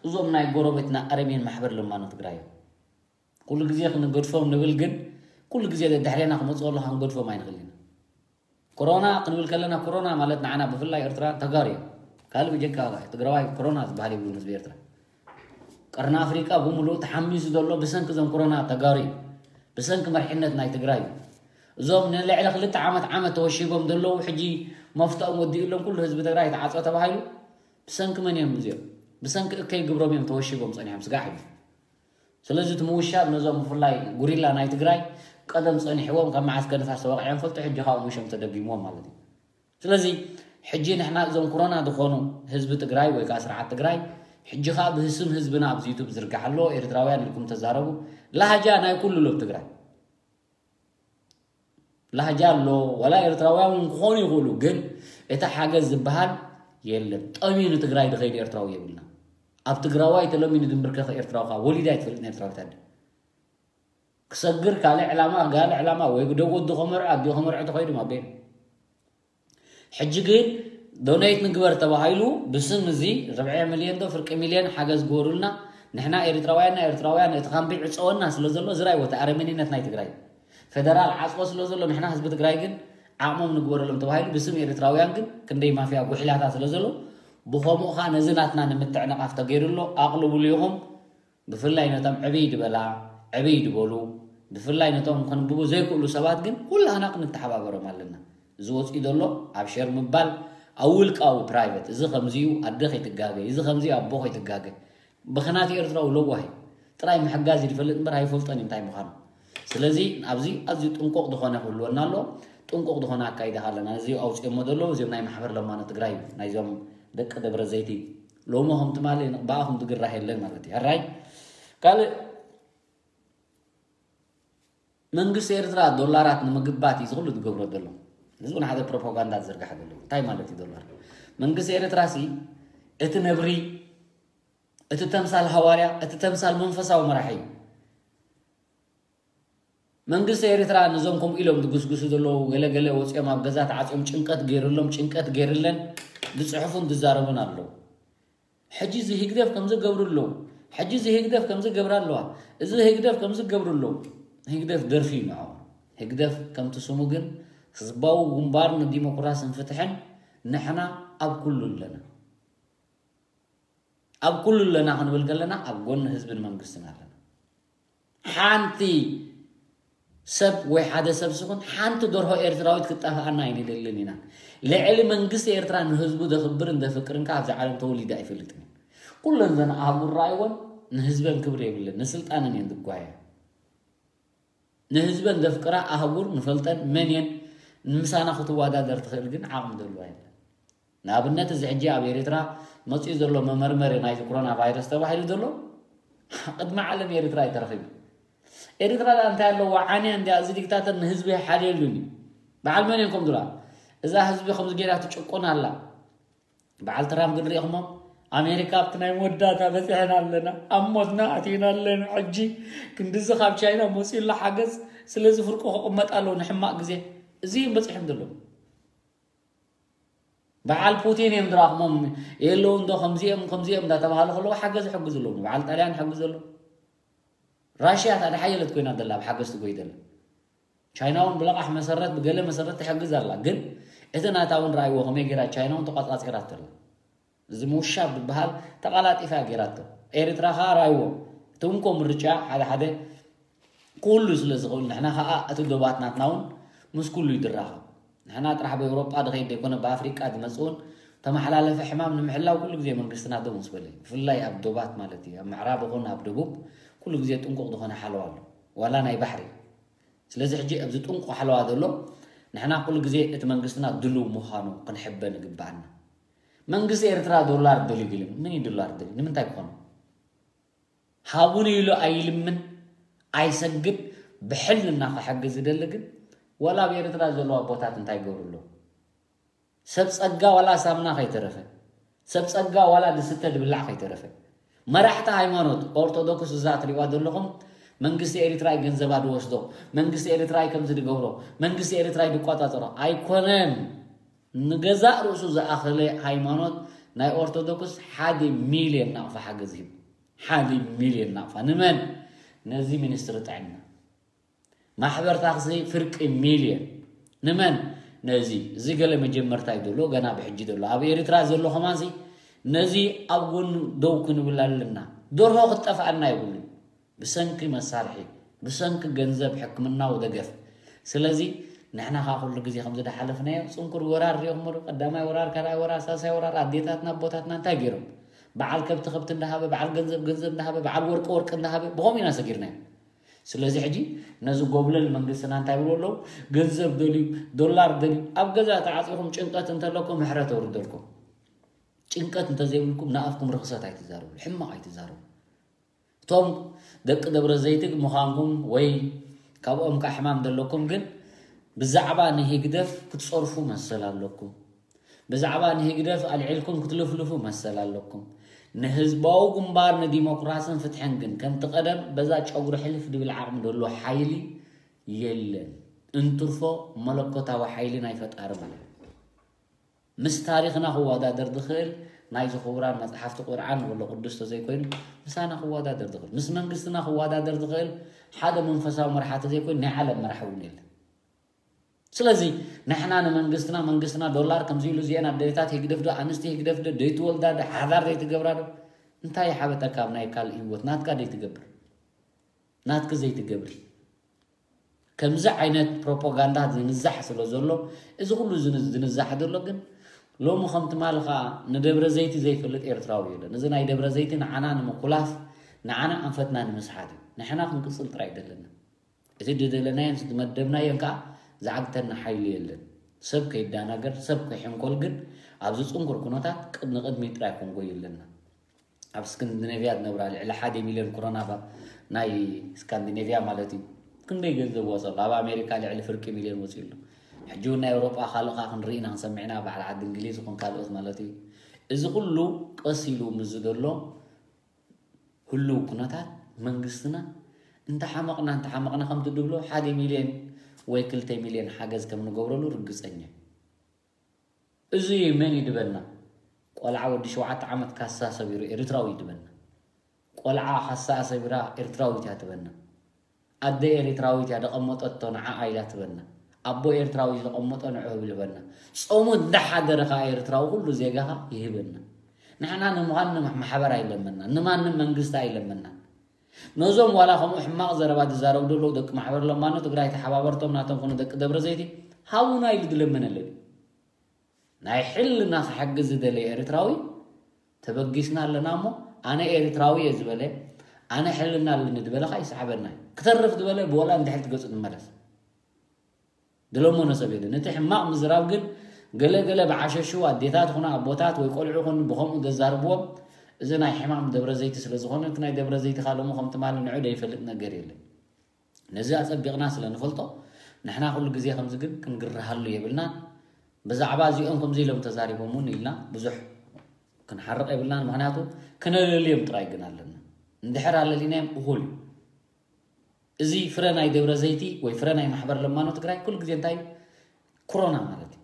እዞም ናይ ጎረቤትና ኣረሜን ማሕበር ለማኖ ትግራይ እዮም ኩሉ ግዜ ክንገድፎም ንብል ግን ኩሉ ግዜ ደድሕሬና ክመፅኦ ኣለካ ክንገድፎም ኣይንኽእል ኢና ኮሮና ክንብል ከለና ኮሮና ማለት ንዓና ብፍላይ ኤርትራ ተጋሩ እዮም ካልእ ብጀካ ትግራዋይ ኮሮና ዝበሃል የብሉን ህዝቢ ኤርትራ ቀርኒ ኣፍሪቃ ብምሉእ ተሓሚሱ ዘሎ ብሰንኪ እዞም ኮሮና ተጋሩ እዩ ብሰንኪ መርሕነት ናይ ትግራይ እዩ እዞም ንልዕሊ ክልተ ዓመት ዓመት ተወሺቦም ዘለዉ ሕጂ መፍትኦም ወዲእሎም ኩሉ ህዝቢ ትግራይ ተዓፀ ተባሂሉ ብሰንኪ መን እዮም እዚኦም ብሰንኪ እከይ ግብሮም እዮም ተወሺቦም ፀኒሖም ስጋዕ እዩ ስለዚ እቲ ምውሻብ ነዞም ብፍላይ ጉሪላ ናይ ትግራይ ቀደም ፀኒሕዎም ካብ መዓስ ከንፋስ ተወቂዖም ፈልጡ ሕጂ ካብኡ ምሸም ተደጊምዎም ማለት እዩ ስለዚ ሕጂ ንሕና እዞም ኩሮና ዝኾኑ ህዝቢ ትግራይ ወይ ከዓ ስርዓት ትግራይ ሕጂ ከዓ ብህስም ህዝብና ኣብዚ ዩቱብ ዝርጋሕ ኣሎ ኤርትራውያን ኢልኩም ተዛረቡ ላሃጃ ናይ ኩሉ ሎብ ትግራይ ላህጃ ኣሎ ዋላ ኤርትራውያን እውን ክኾኑ ይኽእሉ ግን እቲ ሓገዝ ዝበሃል የለን ጠምዩ ንትግራይ ዝኸይድ ኤርትራዊ የብልና ኣብ ትግራዋይ ተለሚኑ ዝምብርከኽ ኤርትራዊ ከዓ ወሊዳ ኣይትፈልጥን ኤርትራዊት ኣደ ክሰግር ካልእ ዕላማ ጋል ዕላማ ወይ ደወዱ ከመርዑ ኣዲኡ ከመርዑ ተኸይዱ ማቤን ሕጂ ግን ዶኔት ንግበር ተባሂሉ ብስም እዚ ርብዐ ሚልዮን ዶ ፍርቂ ሚልዮን ሓገዝ ግበሩልና ንሕና ኤርትራውያንና ኤርትራውያን እቲ ካምቢ ዕፀወና ስለ ዘሎ ዝራይ ወተ ኣረመኔነት ናይ ትግራይ ፌደራል ዓፅዎ ስለ ዘሎ ንሕና ህዝቢ ትግራይ ግን ዓቕሞም ንግበረሎም ተባሂሉ ብስም ኤርትራውያን ግን ክንደይ ማፍያ ጉሒላታ ስለ ዘሎ ብኸምኡ ከዓ ነዚ ናትና ንምትዕንቓፍ ተገይሩ ኣሎ ኣቕልብሉ ኢኹም ብፍላይ ነቶም ዕብይ ዝበላ ዕብይ ዝበሉ ብፍላይ ነቶም ከንብቡ ዘይክእሉ ሰባት ግን ኩላህና ክንተሓባበሮም ኣለና። እዚ ወፂኡ ዘሎ ኣብ ሸር ምባል ኣብ ውልቃዊ ፕራይቨት እዚ ከምዚዩ ኣደ ከይትጋገ እዚ ከምዚዩ ኣቦ ከይትጋገ ብኽናት ኤርትራዊ ለዋሂ ጥራይ ምሕጋዝ እዩ ዝፈልጥ እምበር ኣይፈልጦን እዩ እንታይ ምዃኑ። ስለዚ ኣብዚ ኣዝዩ ጥንቁቕ ዝኾነ ክህልወና ኣሎ። ጥንቁቕ ዝኾነ ኣካይዳ ኣለና። እዚ ኣውፅኦሞ ዘለዉ እዚኦም ናይ ማሕበር ለማኖ ትግራይ እዩ ናይዞም ደቂ ደብረ ዘይቲ ሎሚ ከም ትማሊ ብኣኹም ዝግራህ የለን ማለት እዩ። ሕራይ ካልእ መንግስቲ ኤርትራ ዶላራት ንምግባት እዩ ዝኽሉ ዝገብሮ ዘሎ። እዚ እውን ሓደ ፕሮፓጋንዳ ዝዝርጋሕ ዘሎ እንታይ ማለት እዩ ዶላር? መንግስቲ ኤርትራ ሲ እቲ ነብሪ እቲ ተምሳል ሃዋርያ፣ እቲ ተምሳል መንፈሳዊ መራሒ እዩ። መንግስቲ ኤርትራ ነዞም ከምኡ ኢሎም ዝጉስጉሱ ዘለዉ ገለገለ ወፂኦም ኣብ ገዛ ተዓፅዮም ጭንቀት ገይርሎም ጭንቀት ገይርለን ዝፅሕፉን ዝዛረቡን ኣለዉ። ሕጂ እዚ ህግደፍ ከምዚ ገብሩ ኣለዉ። ሕጂ እዚ ህግደፍ ከምዚ ገብራ ኣለዋ። እዚ ህግደፍ ከምዚ ገብሩ ኣለዉ። ህግደፍ ደርፊ እዩ ንዕኦም። ህግደፍ ከምቲ ስሙ ግን ህዝባዊ ግንባር ንዲሞክራስን ፍትሕን ንሕና ኣብ ኩሉ ኣለና። ኣብ ኩሉ ኣለና ክንብል ከለና ኣብ ጎኒ ህዝብን መንግስትን ኣለና። ሓንቲ ሰብ ወይ ሓደ ሰብ ስኹን ሓንቲ ደርሆ ኤርትራዊት ክትጠፍኣና ኣይንደልን ኢና። ልዕሊ መንግስቲ ኤርትራ ንህዝቡ ዘኽብርን ዘፍቅርን ከኣ ኣብዛ ዓለም ተወሊዱ ኣይፈልጥን እዩ። ኩለን ዘን ኣህጉር ረኣይወን ንህዝበን ክብሪ የብለን፣ ንስልጣነን እየን ዝጓያ። ንህዝበን ዘፍቅራ ኣህጉር ንፈልጠን መን እየን ንምሳና ክትወዳደር ትኽእል ግን ዓቕሚ ዘለዋ የለን። ንኣብነት እዚ ሕጂ ኣብ ኤርትራ መፂኡ ዘሎ መመርመሪ ናይዚ ኮሮና ቫይረስ ተባሂሉ ዘሎ ቅድሚ ዓለም ኤርትራ ኣይተረኺቡ። ኤርትራ ዳ እንታይ ኣለዋ? ዓንያ እንዲያ። እዚ ዲክታተር ንህዝቢ ሓልየሉን እዩ። በዓል መን እዮም ከም ዝብላ እዛ ህዝቢ ከምዚ ጌራ ትጭቁን ኣላ። በዓል ትራምፕ ግን ሪኢኹሞ? ኣሜሪካ ኣብቲ ናይ መወዳእታ በፂሕና ኣለና፣ ኣብ ሞትና ኣቲና ኣለና። ሕጂ ክንድዚ ካብ ቻይና መፂኡላ ሓገዝ፣ ስለዚ ፍርቁ ክቕመጥ ኣለዎ ንሕማቕ ግዜ። እዚ እዮም በፂሖም ዘለዉ። በዓል ፑቲን እዮም ዝረኽሞም የለዉ እንዶ ከምዚኦም ከምዚኦም እንዳተባሃሉ ከለዉ ሓገዝ ይሕግዙ ኣለዉ። በዓል ጣልያን ይሕግዙ ኣለዉ። ራሽያ እታ ድሓየለት ኮይና ዘላ ኣብ ሓገዝ ትጎይ ዘላ። ቻይና እውን ብለቓሕ መሰረት ብገለ መሰረት ትሕግዝ ኣላ። ግን እቲ ናታ እውን ረኣይዎ ከመይ ገይራ ቻይና እውን ተቋፃፂራት ኣላ። እዚ ምውሻብ ዝበሃል ተቓላጢፋ ገይራቶ። ኤርትራ ከዓ ራይዎ እቲ እንኮ ምርጫ ሓደ ሓደ ኩሉ ስለ ዝኽእል ንሕና ከዓ እቲ ዶባት ናትና እውን ምስ ኩሉ ይድራኸብ። ንሕና ጥራሕ ብኤውሮጳ ድኸይድ ዘይኮነ ብኣፍሪቃ ዝመፅእ እውን ተመሓላለፊ ሕማም ንምሕላው ኩሉ ግዜ መንግስትና ደው ምስ በለ እዩ። ብፍላይ ኣብ ዶባት ማለት እዩ ኣብ ምዕራብ ይኹን ኣብ ደቡብ ኩሉ ግዜ ጥንቁቕ ዝኾነ ሓለዋ ኣሎ ዋላ ናይ ባሕሪ። ስለዚ ሕጂ ኣብዚ ጥንቁቕ ሓለዋ ዘሎ ንሕና ኩሉ ግዜ እቲ መንግስትና ድሉው ምዃኑ ክንሕበን ይግበኣና። መንግስቲ ኤርትራ ዶላር ደልዩ ግልን ምን እዩ ዶላር ደልዩ ንምንታይ ክኾኑ ሃቡን ኢሉ ኣይልምን ኣይሰግድ ብሕልና ክሕግዝ ዝደሊ ግን ዋላ ኣብ ኤርትራ ዘለዉ ኣቦታት እንታይ ይገብሩ ኣለዉ ሰብ ጸጋ ዋላ ሳምና ከይተረፈ ሰብ ጸጋ ዋላ ድስተ ድብላዕ ከይተረፈ መራሕቲ ሃይማኖት ኦርቶዶክስ እዛ ትሪእዋ ዘለኹም መንግስቲ ኤርትራ ገንዘባ ድወስዶ መንግስቲ ኤርትራ ከምዚ ድገብሮ መንግስቲ ኤርትራ ድቋጻጸሮ ኣይኮነን ንገዛእ ርእሱ ዝኣኸለ ሃይማኖት ናይ ኦርቶዶክስ ሓደ ሚልዮን ናቕፋ ሓገዝ ሂቡ ሓደ ሚልዮን ናቕፋ ንመን ነዚ ሚኒስትሪ ጥዕና ማሕበር ታክሲ ፍርቂ ሚልዮን ንመን ነዚ እዚ ገለ መጀመርታ እዩ ዘሎ ገና ብሕጂ ዘሎ ኣብ ኤርትራ ዘሎ ከማንሲ ነዚ ኣብ ጎኑ ደው ክንብል ኣለና ደርሆ ክትጠፍኣና የብሉ ብሰንኪ መሳርሒ ብሰንኪ ገንዘብ ሕክምናዊ ደገፍ ስለዚ ንሕና ከዓ ኩሉ ግዜ ከም ዝደሓለፍናዮ ፅንኩር ወራር ሪኦኹም ዶ ቀዳማይ ወራር ካልኣይ ወራር ሳልሳይ ወራር ኣዴታትና ኣቦታትና እንታይ ገይሮም በዓል ከብቲ ከብቲ እንዳሃበ በዓል ገንዘብ ገንዘብ እንዳሃበ በዓል ወርቂ ወርቂ እንዳሃበ ብኸምኡ ኢና ሰጊርናዮ ስለዚ ሕጂ ነዚ ጎብለል መንግስትና እንታይ ይብሉ ኣለዉ ገንዘብ ደልዩ ዶላር ደልዩ ኣብ ገዛ ተዓፂኹም ጭንቀት እንተለኩም ምሕረት ኣውርደልኩም ጭንቀት እንተዘይብልኩም ንኣፍኩም ርኽሰት ኣይትዛረቡ ሕማቕ ኣይትዛረቡ እቶም ደቂ ደብረ ዘይት ምዃንኩም ወይ ካብኦም ከዓ ሕማም ዘለኩም ግን ብዛዕባ ንህግደፍ ክትፀርፉ መሰል ኣለኩም ብዛዕባ ንህግደፍ ኣልዒልኩም ክትልፍልፉ መሰል ኣለኩም። ንህዝባዊ ግንባር ንዲሞክራስን ፍትሕን ግን ከምቲ ቀደም በዛ ጨጉሪ ሕልፍ ድብል ዓቕሚ ደሎ ሓይሊ የለን። እንትርፎ መለኮታዊ ሓይሊ ናይ ፈጣሪ ማለት ምስ ታሪኽና ክወዳደር ዝኽእል ናይዚ ክቡራን መጽሓፍቲ ቁርዓን ወሎ ቅዱስ ተዘይኮይኑ ምሳና ክወዳደር ዝኽእል ምስ መንግስትና ክወዳደር ዝኽእል ሓደ መንፈሳዊ መርሓ ተዘይኮይኑ ናይ ዓለም መራሒ እውን የለን። ስለዚ ንሕና ንመንግስትና መንግስትና ዶላር ከምዚ ኢሉ እዚአን ኣደታት ህግደፍ ዶ ኣንስቲ ህግደፍ ዶ ደይትወልዳ ዶ ሓዳር ዘይትገብራ ዶ እንታይ ይሓበጠካ ኣብ ናይ ካልእ ህይወት ናትካ ደይትገብር ናትኪ ዘይትገብሪ ከምዚ ዓይነት ፕሮፓጋንዳ ዝንዛሕ ስለ ዘሎ እዚ ኩሉ ዝንዛሕ ዘሎ ግን ሎሚ ከም ትማሊ ከዓ ንደብረ ዘይቲ ዘይፈልጥ ኤርትራዊ የለን እዚ ናይ ደብረ ዘይቲ ንዓና ንምኩላፍ ንዓና ኣንፈትና ንምስሓት እዩ ንሕና ክንቅፅል ጥራይ ዘለና እቲ ዝደለናዮን ዝመደብናዮን ከዓ ዝዓግተና ሓይሊ የለን። ሰብ ከይዳናገር፣ ሰብ ከይሕንኮል ግን ኣብዚ ፅንኩር ኩነታት ንቕድሚት ጥራይ ክንጎይ ኣለና። ኣብ ስክንዲኔቭያ ዝነብራ ልዕሊ ሓደ ሚልዮን ኮሮና ናይ ስካንዲኔቭያ ማለት እዩ ክንደይ ገንዘብ ወፀሉ ኣብ ኣሜሪካ ልዕሊ ፍርቂ ሚልዮን ወፂኡ ኣሎ ሕጂ እውን ናይ ኤውሮጳ ካልእ ከዓ ክንርኢ ኢና ክንሰምዕ ኢና በዓል ዓዲ እንግሊዝ ይኹን ካልኦት ማለት እዩ እዚ ኩሉ ቀስ ኢሉ ምዚ ዘሎ ህሉው ኩነታት መንግስትና እንተሓመቕና እንተሓመቕና ከምቲ ድብሎ ሓደ ሚልዮን ወይ ክልተ ሚልዮን ሓገዝ ከም ንገብረሉ ርግጸኛ። እዚ መን ይድበና? ቆልዓ ወዲ ሸውዓተ ዓመት ካሳ ሰቢሩ ኤርትራዊ ይድበና። ቆልዓ ካሳ ሰቢራ ኤርትራዊት እያ ትበና። ኣደ ኤርትራዊት እያ ደቐመጠቶ ንዓ ኣይላ ትበና። ኣቦ ኤርትራዊ ዝቐመጦ ንዑ ይብልበና። ጾሙ እንዳሓደረ ከኣ ኤርትራዊ ኩሉ ዜጋኻ ይህበና። ንሕና ንማንም ማሕበር ኣይለመና፣ ንማንም መንግስቲ ኣይለመና። ነዞም ዋላ ከምኡ ሕማቕ ዘረባ ዝዛረቡ ዘለዉ ደቂ ማሕበር ለማኖ ትግራይ ተሓባበርቶም ናቶም ኮነ ደቂ ደብረ ዘይቲ ሃቡና ኢሉ ዝለመነለን። ናይ ሕልና ክሕግዝ ዝደለየ ኤርትራዊ ተበጊስና ኣለና እሞ ኣነ ኤርትራዊ እየ ዝበለ ኣነ ሕልና ኣለኒ ዝበለ ከዓ ይስዓበና እዩ። ክተርፍ ዝበለ ብወላ እንድሕር ትገጹ ንመለስ። ድለሞነ ሰብ የለን። እቲ ሕማቕ ምዝራብ ግን ገለ ገለ ብዓሸሹ ኣዴታት ኹና ኣቦታት ወይ ቆልዑ ኹን ብኸምኡ ዘዛርብዎም እዚ ናይ ሕማም ደብረ ዘይቲ ስለ ዝኾነ እቲ ናይ ደብረ ዘይቲ ካልሞ ከም ትማሊ ንዑ ዘይፈልጥ ነገር የለን። ነዚ ኣጸቢቕና ስለ ንፈልጦ ንሕና ኩሉ ግዜ ከምዚ ግን ክንግርሃሉ የብልናን። ብዛዕባ እዚኦም ከምዚ ኢሎም ተዛሪቦም እውን ኢልና ብዙሕ ክንሓርቕ የብልናን። ምኽንያቱ ክነለልዮም ጥራይ ግን ኣለና። እንድሕር ኣለሊናዮም እኹል እዩ። እዚ ፍረ ናይ ደብረ ዘይቲ ወይ ፍረ ናይ ማሕበር ለማኖ ትግራይ ኩሉ ግዜ እንታይ እዩ? ኮሮና ማለት እዩ።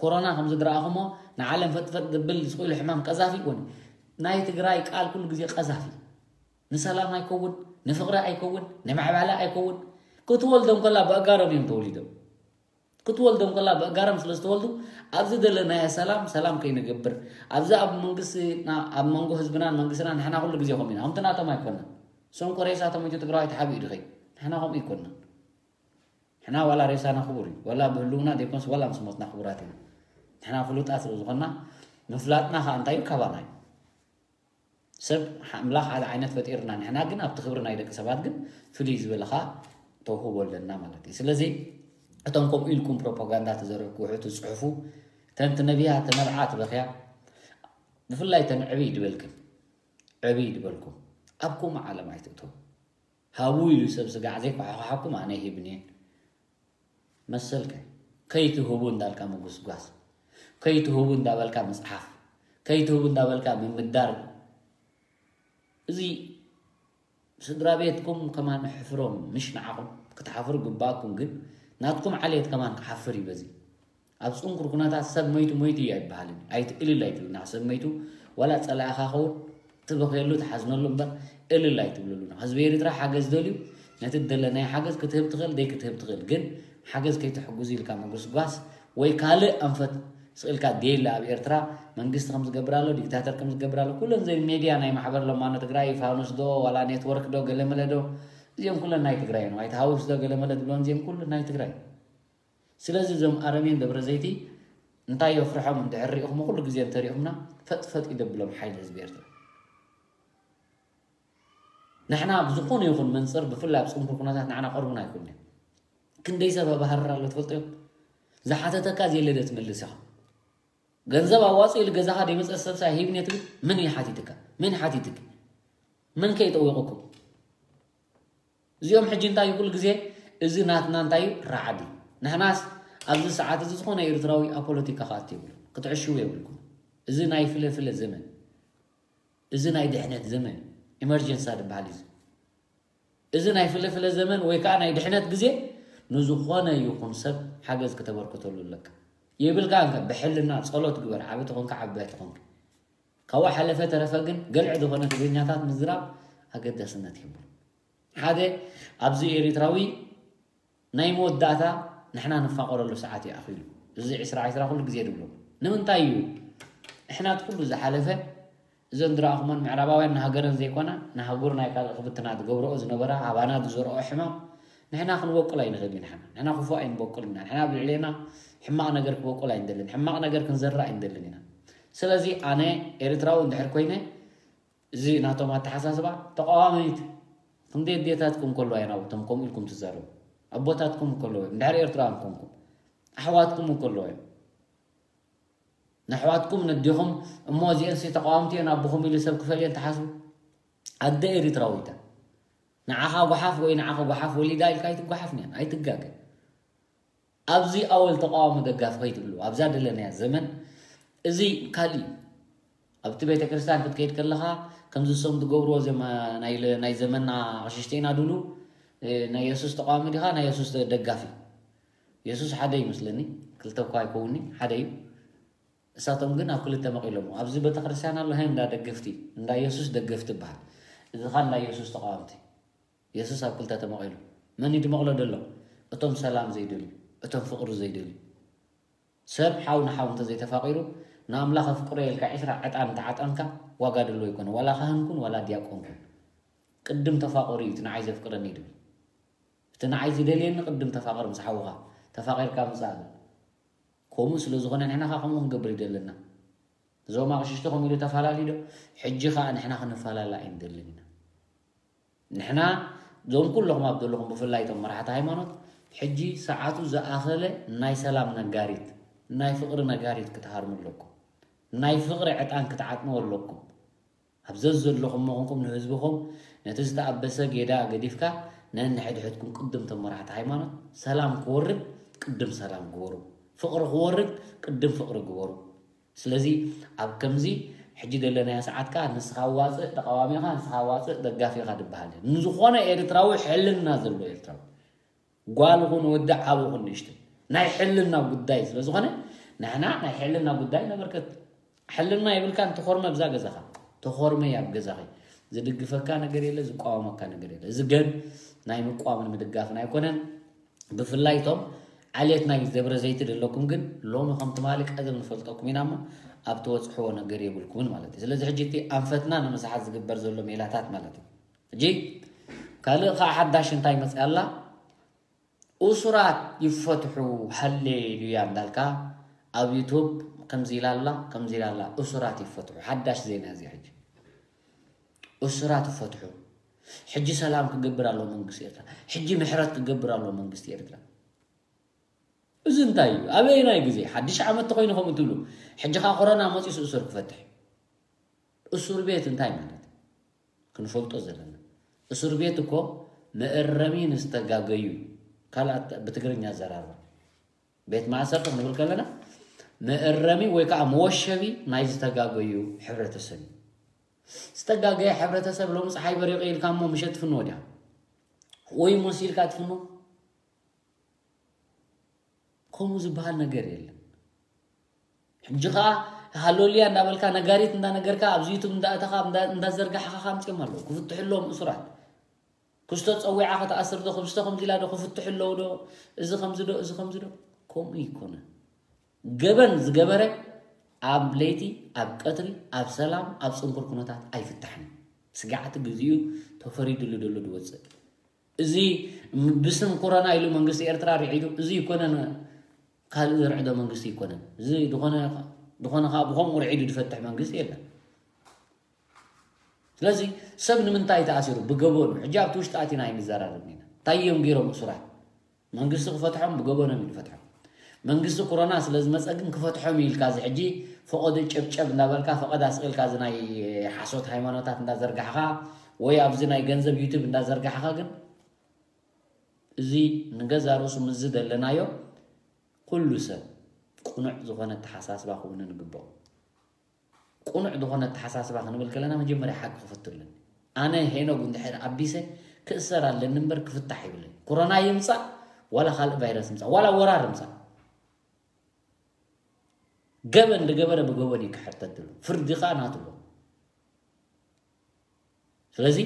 ኮሮና ከም ዝድረኣኹሞ ንዓለም ፈጥፈጥ ዝብል ዝኽእሉ ሕማም ቀዛፊ ይኮን። ናይ ትግራይ ቃል ኩሉ ግዜ ቀዛፊ። ንሰላም ኣይከውን፣ ንፍቕሪ ኣይከውን፣ ንምዕባለ ኣይከውን። ክትወልዶም ከላ ብኣጋሮም እዮም ተወሊዶም። ክትወልዶም ከላ ብኣጋሮም ስለ ዝተወልዱ ኣብዚ ዘለናዮ ሰላም ሰላም ከይንገብር ኣብዚ ኣብ መንግስቲ ኣብ መንጎ ህዝብናን መንግስትና ንሕና ኩሉ ግዜ ከምኡ ኢና። ከምቲ ናቶም ኣይኮና። ሰንኮ ሬሳ ተመይቱ ትግራዋይ ተሓቢኡ ድኸይ ንሕና ከምኡ ይኮና። ንሕና ዋላ ሬሳና ክቡር እዩ፣ ዋላ ብህልውና ዘይኮንስ ዋላ ምስ ሞትና ክቡራት ኢና። ንሕና ፍሉጣት ስለ ዝኾንና ምፍላጥና ከዓ እንታይ እዩ? ካባና እዩ። ሰብ ኣምላኽ ሓደ ዓይነት ፈጢርና፣ ንሕና ግን ኣብቲ ክብሪ ናይ ደቂ ሰባት ግን ፍልይ ዝበለ ከዓ ተውህቦ ኣለና ማለት እዩ። ስለዚ እቶም ከምኡ ኢልኩም ፕሮፓጋንዳ ትዘረግሑ ትፅሕፉ ተንቲ ነቢያ ተመርዓ ትበኽያ ብፍላይ ተን ዕብይ ድበልክን ዕብይ ድበልኩም ኣብ ከምኡ ዓለም ኣይትእተው። ሃቡ ኢሉ ሰብ ስጋዕ ዘይኳሓኳሓኩም ኣነ ሂብኔን መሰልከ ከይትህቡ እንዳልካ ምጉስጓስ ከይትህቡ እንዳበልካ ምፅሓፍ ከይትህቡ እንዳበልካ ምምዳር እዚ ስድራ ቤትኩም ከማን ሕፍሮም ምሽ ንዓኹም ክትሓፍሩ ግባእኩም ግን ናትኩም ዓሌት ከማን ክሓፍር እዩ በዚ ኣብ ፅንኩር ኩነታት ሰብ መይቱ መይቱ እዩ ኣይበሃልን ኣይትእልል ኣይትብልና ሰብ መይቱ ዋላ ፀላእኻ ኸውን ትበኽየሉ ትሓዝነሉ እምበር እልል ኣይትብልሉ ህዝቢ ኤርትራ ሓገዝ ደልዩ ነቲ ደለናይ ሓገዝ ክትህብ ትኽእል ደይ ክትህብ ትኽእል ግን ሓገዝ ከይትሕጉዝ ኢልካ ምጉስጓስ ወይ ካልእ ኣንፈት ስቕ ኢልካ ዴላ ኣብ ኤርትራ መንግስቲ ከም ዝገብር ኣሎ ዲክታተር ከም ዝገብር ኣሎ ኩለን ዘን ሜድያ ናይ ማሕበር ለማኖ ትግራይ ፋኑስ ዶ ዋላ ኔትወርክ ዶ ገለመለ ዶ እዚኦም ኩለን ናይ ትግራይ እዮም ኣይትሃውስ ዶ ገለመለ ዝብሎን እዚኦም ኩሉ ናይ ትግራይ ስለዚ እዞም ኣረሜን ደብረ ዘይቲ እንታይ የፍርሖም እንድሕር ሪኢኹም ኩሉ ግዜ እንተሪኢኹምና ፈጥፈጥ ይደብሎም ሓይሊ ህዝቢ ኤርትራ ንሕና ብዝኾነ ይኹን መንፅር ብፍላይ ኣብ ፅንኩር ኩነታት ንዓና ቀርቡና ኣይኮንን ክንደይ ሰብ ኣብ ሃረር ኣሎ ትፈልጦ እዮም ዝሓተተካ ዘየለ ዶ ትመልስ ኢኻ ገንዘብ ኣዋፅእ ኢሉ ገዛኻ ደይመፀ ሰብ ሳይ ሂብኒ ትብል መን እዩ ሓቲትካ መን ሓቲትክ መን ከ ይጠዊቕኩም እዚኦም ሕጂ እንታይ ኩሉ ግዜ እዚ ናትና እንታይ ራዕዲ ንሕናስ ኣብዚ ሰዓት እዚ ዝኾነ ኤርትራዊ ኣብ ፖለቲካ ክኣቲ የብሉ ክትዕሽው የብልኩም እዚ ናይ ፍለፍለ ዘመን እዚ ናይ ድሕነት ዘመን ኢመርጀንሳ ዝበሃል እዩ እዚ ናይ ፍለፍለ ዘመን ወይ ከዓ ናይ ድሕነት ግዜ ንዝኾነ ይኹን ሰብ ሓገዝ ክተበርክተሉ ኣለካ የብልካ እንከ ብሕልና ጸሎት ግበር ዓቢ ተኾንካ ዓቢ ኣይተኾንካ ካብኡ ሓለፈ ተረፈ ግን ገልዕ ዝኾነ ትግርኛታት ምዝራብ ኣገዳስነት ይህቡ ሓደ ኣብዚ ኤርትራዊ ናይ መወዳእታ ንሕና ንፋቐረሉ ሰዓት እዩ ኣኺሉ እዚ ዕስራ ዕስራ ኩሉ ግዜ ድብሎ ንምንታይ እዩ ንሕና እቲ ኩሉ ዝሓለፈ እዘን ዝረኣኹመን ምዕራባውያን ንሃገረን ዘይኮና ንሃጉር ናይ ካልእ ክብትና ዝገብረኦ ዝነበራ ኣባና ዝዘርኦ ሕማም ንሕና ክንበቁል ኣይንኽእል ኢና ንሕና ክፉእ ኣይንበቁል ኢና ንሕና ኣብ ልዕሌና ሕማቕ ነገር ክበቁል ኣይንደልን ሕማቕ ነገር ክንዘርእ ኣይንደልን ኢና ስለዚ ኣነ ኤርትራዊ እንድሕር ኮይነ እዚ ናቶም ኣተሓሳስባ ተቃዋሚት ክንደይ ኣዴታትኩም ከለዋ ኢና እቶም ከምኡ ኢልኩም ትዛረቡ ኣቦታትኩም ከለዉ እዮም ድሕሪ ኤርትራውያን ኮንኩም ኣሕዋትኩም ከለዉ እዮም ንኣሕዋትኩም ነዲኹም እሞ እዚአንሲ ተቃዋምቲ እየን ኣቦኹም ኢሉ ሰብ ክፈልየን ተሓስቡ ኣደ ኤሪትራዊታ ንዓኻ ጓሓፍ ወይ ንዓኻ ጓሓፍ ወሊዳ ኢልካ ኣይትጓሓፍን እየን ኣይትጋገ ኣብዚ ኣወል ተቃዋሚ ደጋፊ ከይትብሉ ኣብዛ ደለናያ ዘመን እዚ ካልእ ኣብቲ ቤተክርስትያን ክትከይድ ከለኻ ከምዚ ዝሰም ትገብርዎ ዘመ ናይ ለ- ናይ ዘመና ኣቕሽሽቲ ኢና ድብሉ። እ፣ ናይ የሱስ ተቃዋሚ ዲኻ ናይ የሱስ ደጋፊ? የሱስ ሓደ ይመስለኒ። ክልተ እኳ ኣይከውኒ፣ ሓደ እዩ። እሳቶም ግን ኣብ ክልተ መቂሎም ኣብዚ ቤተክርስትያን ኣሎ። ሀ እንዳ ደገፍቲ፣ እንዳ የሱስ ደገፍቲ ይበሃል። እዚ ኻ እንዳ የሱስ ተቃወምቲ። የሱስ ኣብ ክልተ ተመቂሉ። መን እዩ ድመቕሎ ደሎ? እቶም ሰላም ዘይደልዩ፣ እቶም ፍቕሪ ዘይደልዩ። ሰብ ሓው ንሓው እንተዘይተፋቒሩ፣ ንኣምላኽ ኣፍቅሮ ኢልካ ዒስራ ዕጣን እንተዓጠንካ ዋጋ ደሎ ኣይኮነ። ዋላ ካህን ኩን ዋላ ዲያቆን ኩን። ቅድም ተፋቐሩ እዩ እቲ ንዓይ ዘፍቅረኒ ድብል። እቲ ንዓይ ዝደልየኒ ቅድም ተፋቐር ምስ ሓውኻ። ተፋቒርካ ምጻእ። ከምኡ ስለ ዝኾነ ንሕና ኸዓ ከምኡ ክንገብር ይደለና። እዞም ኣቕሽሽቲ ከምኡ ኢሉ ተፈላለዩ ዶ? ሕጂ ኸዓ ንሕና ክንፈላለ ኣይንደልን ኢና። ንሕና እዞም ኩለኹም ኣብ ዘለኹም ብፍላይ እቶም መራሕቲ ሃይማኖት ሕጂ ሰዓቱ ዝኣኸለ ናይ ሰላም ነጋሪት ናይ ፍቕሪ ነጋሪት ክትሃርሙ ኣለኩም። ናይ ፍቕሪ ዕጣን ክትዓጥንዎ ኣለኩም። ኣብ ዘዘለኹም መኾንኩም ንህዝብኹም ነቲ ዝተኣበሰ ጌዳ ገዲፍካ ነንሕድሕድኩም ቅድም ተመራሕቲ ሃይማኖት ሰላም ክወርድ ቅድም ሰላም ግበሩ። ፍቕሪ ክወርድ ቅድም ፍቕሪ ግበሩ። ስለዚ ኣብ ከምዚ ሕጂ ዘለናዮ ሰዓት ከኣ ንስኻ ዋፅእ ተቃዋሚኻ ንስኻ ዋፅእ ደጋፊኻ ድበሃል ንዝኾነ ኤርትራዊ ሕልና ዘሎ ኤርትራዊ ጓል ኹን ወዲ ዓብ ኹን ንእሽተይ ናይ ሕልና ጉዳይ ስለ ዝኾነ ንሕና ናይ ሕልና ጉዳይ ነበርከት ሕልና የብልካን ተኾርመ ኣብዛ ገዛኻ ተኾርመ ኣብ ገዛኺ ዝድግፈካ ነገር የለ ዝቋወመካ ነገር የለ እዚ ገን ናይ ምቋምን ምድጋፍን ኣይኮነን ብፍላይ እቶም ዓሌት ናይ ደብረ ዘይቲ ዘለኩም ግን ሎሚ ከም ትማሊ ቀደም ንፈልጠኩም ኢና እሞ ኣብ ትበፅሕዎ ነገር የብልኩምን ማለት እዩ ስለዚ ሕጂ እቲ ኣንፈትና ንምስሓት ዝግበር ዘሎ ሜላታት ማለት እዩ ሕጂ ካልእ ከዓ ሓዳሽ እንታይ መፅእ ኣላ እሱራት ይፈትሑ ሃሌሉያ እንዳልካ ኣብ ዩቱብ ከምዚ ኢላ ኣላ ከምዚ ኢላ ኣላ እሱራት ይፈትሑ ሓዳሽ ዜና እዚ ሕጂ እሱራት ይፈትሑ ሕጂ ሰላም ክገብር ኣለዎ መንግስቲ ኤርትራ ሕጂ ምሕረት ክገብር ኣለዎ መንግስቲ ኤርትራ እዚ እንታይ እዩ ኣበየናይ ግዜ ሓድሽ ዓመት ተኮይኑ ከምኡ ትብሉ ሕጂ ከዓ ኮሮና መፂሱ እሱር ክፈትሕ እሱር ቤት እንታይ ማለት እዩ ክንፈልጦ ዘለና እስር ቤት እኮ መእረሚ ንዝተጋገዩ ካልኣት ብትግርኛ ኣዘራርባ ቤት ማእሰርቲ ክንብል ከለና መእረሚ ወይ ከዓ መወሸቢ ናይ ዝተጋገዩ ሕብረተሰብ እዩ ዝተጋገየ ሕብረተሰብ ሎም ፀሓይ በሪቂ ኢልካ እሞ ምሸት ትፍንዎ ዲያ ወይ ሙስ ኢልካ ትፍንዎ ከምኡ ዝበሃል ነገር የለን ሕጂ ከዓ ሃሎልያ እንዳበልካ ነጋሪት እንዳነገርካ ኣብዚ ዩቱብ እንዳእተኻ እንዳዘርጋሕኻ ካምፅኦም ኣለዉ ክፍትሑ ኣለዎም እሱራት ክስቶ ፀዊዓ ከተኣስር ዶ ክብስቶ ከምዚ ኢላ ዶ ክፍትሑ ኣለዉ ዶ እዚ ከምዚ ዶ እዚ ከምዚ ዶ ከምኡ ይኮነ ገበን ዝገበረ ኣብ ለይቲ ኣብ ቀትሪ ኣብ ሰላም ኣብ ፅንኩር ኩነታት ኣይፍታሕን ስጋዕቲ ግዚኡ ተፈሪድሉ ደሎ ዝወፅእ እዚ ብስም ኮሮና ኢሉ መንግስቲ ኤርትራ ርዒዱ እዚ ይኮነን ካልእ ዝርዕዶ መንግስቲ ይኮነን እዚ ዝኾነ ከዓ ብኸምኡ ርዒዱ ዝፈትሕ መንግስቲ የለን ስለዚ ሰብ ንምንታይ ተኣሲሩ ብገበኑ ሕጂ ኣብቲ ውሽጢ ኣቲና ኣይንዘራረብን ኢና እንታይ እዮም ገይሮም እሱራት መንግስቲ ክፈትሖም ብገበኖም እዩ ዝፈትሖም መንግስቲ ኮሮና ስለ ዝመፀ ግን ክፈትሖም እዩ ኢልካ እዚ ሕጂ ፈቐዶ ጨብጨብ እንዳበልካ ፈቐድ ኣስቒልካ እዚ ናይ ሓሶት ሃይማኖታት እንዳዘርጋሕኻ ወይ ኣብዚ ናይ ገንዘብ ዩቱብ እንዳዘርጋሕኻ ግን እዚ ንገዛ ርእሱ ምስዚ ዘለናዮ ኩሉ ሰብ ቁኑዕ ዝኾነ ኣተሓሳስባ ክውንን ይግብኦ። ቁኑዕ ዝኾነ ኣተሓሳስባ ክንብል ከለና መጀመርያ ሓቂ ክፈቱ ኣለኒ። ኣነ ሄኖግ እንድሕር ኣቢሰ ክእሰር ኣለኒ እምበር ክፍታሕ ይብለኒ። ኮሮና ይምፃእ ዋላ ካልእ ቫይረስ ይምፃእ ዋላ ወራር ይምፃእ ገበን ዝገበረ ብገበን እዩ ክሕተት ዘሎ። ፍርዲ ከዓ ናቱ ኣሎ። ስለዚ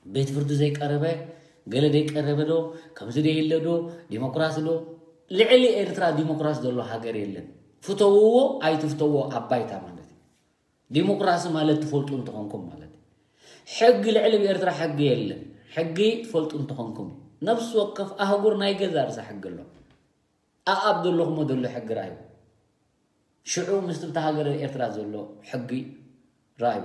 ቤት ፍርዲ ዘይቀረበ ገለ ዘይቀረበ ዶ ከምዚ ዶ የለ ዶ ዲሞክራሲ ዶ ልዕሊ ኤርትራ ዲሞክራሲ ዘሎ ሃገር የለን ፍተውዎ ኣይትፍተዎ ኣብ ባይታ ማለት እዩ ዲሞክራሲ ማለት ትፈልጡ እንትኾንኩም ማለት እዩ ሕጊ ልዕሊ ብኤርትራ ሕጊ የለን ሕጊ ትፈልጡ እንትኾንኩም ነፍሲ ወከፍ ኣህጉር ናይ ገዛ ርሳ ሕጊ ኣሎ ኣኣብ ዘለኹሞ ዘሎ ሕጊ ርኣዩ ሽዑ ምስቲ ብታ ሃገር ኤርትራ ዘሎ ሕጊ ርኣዩ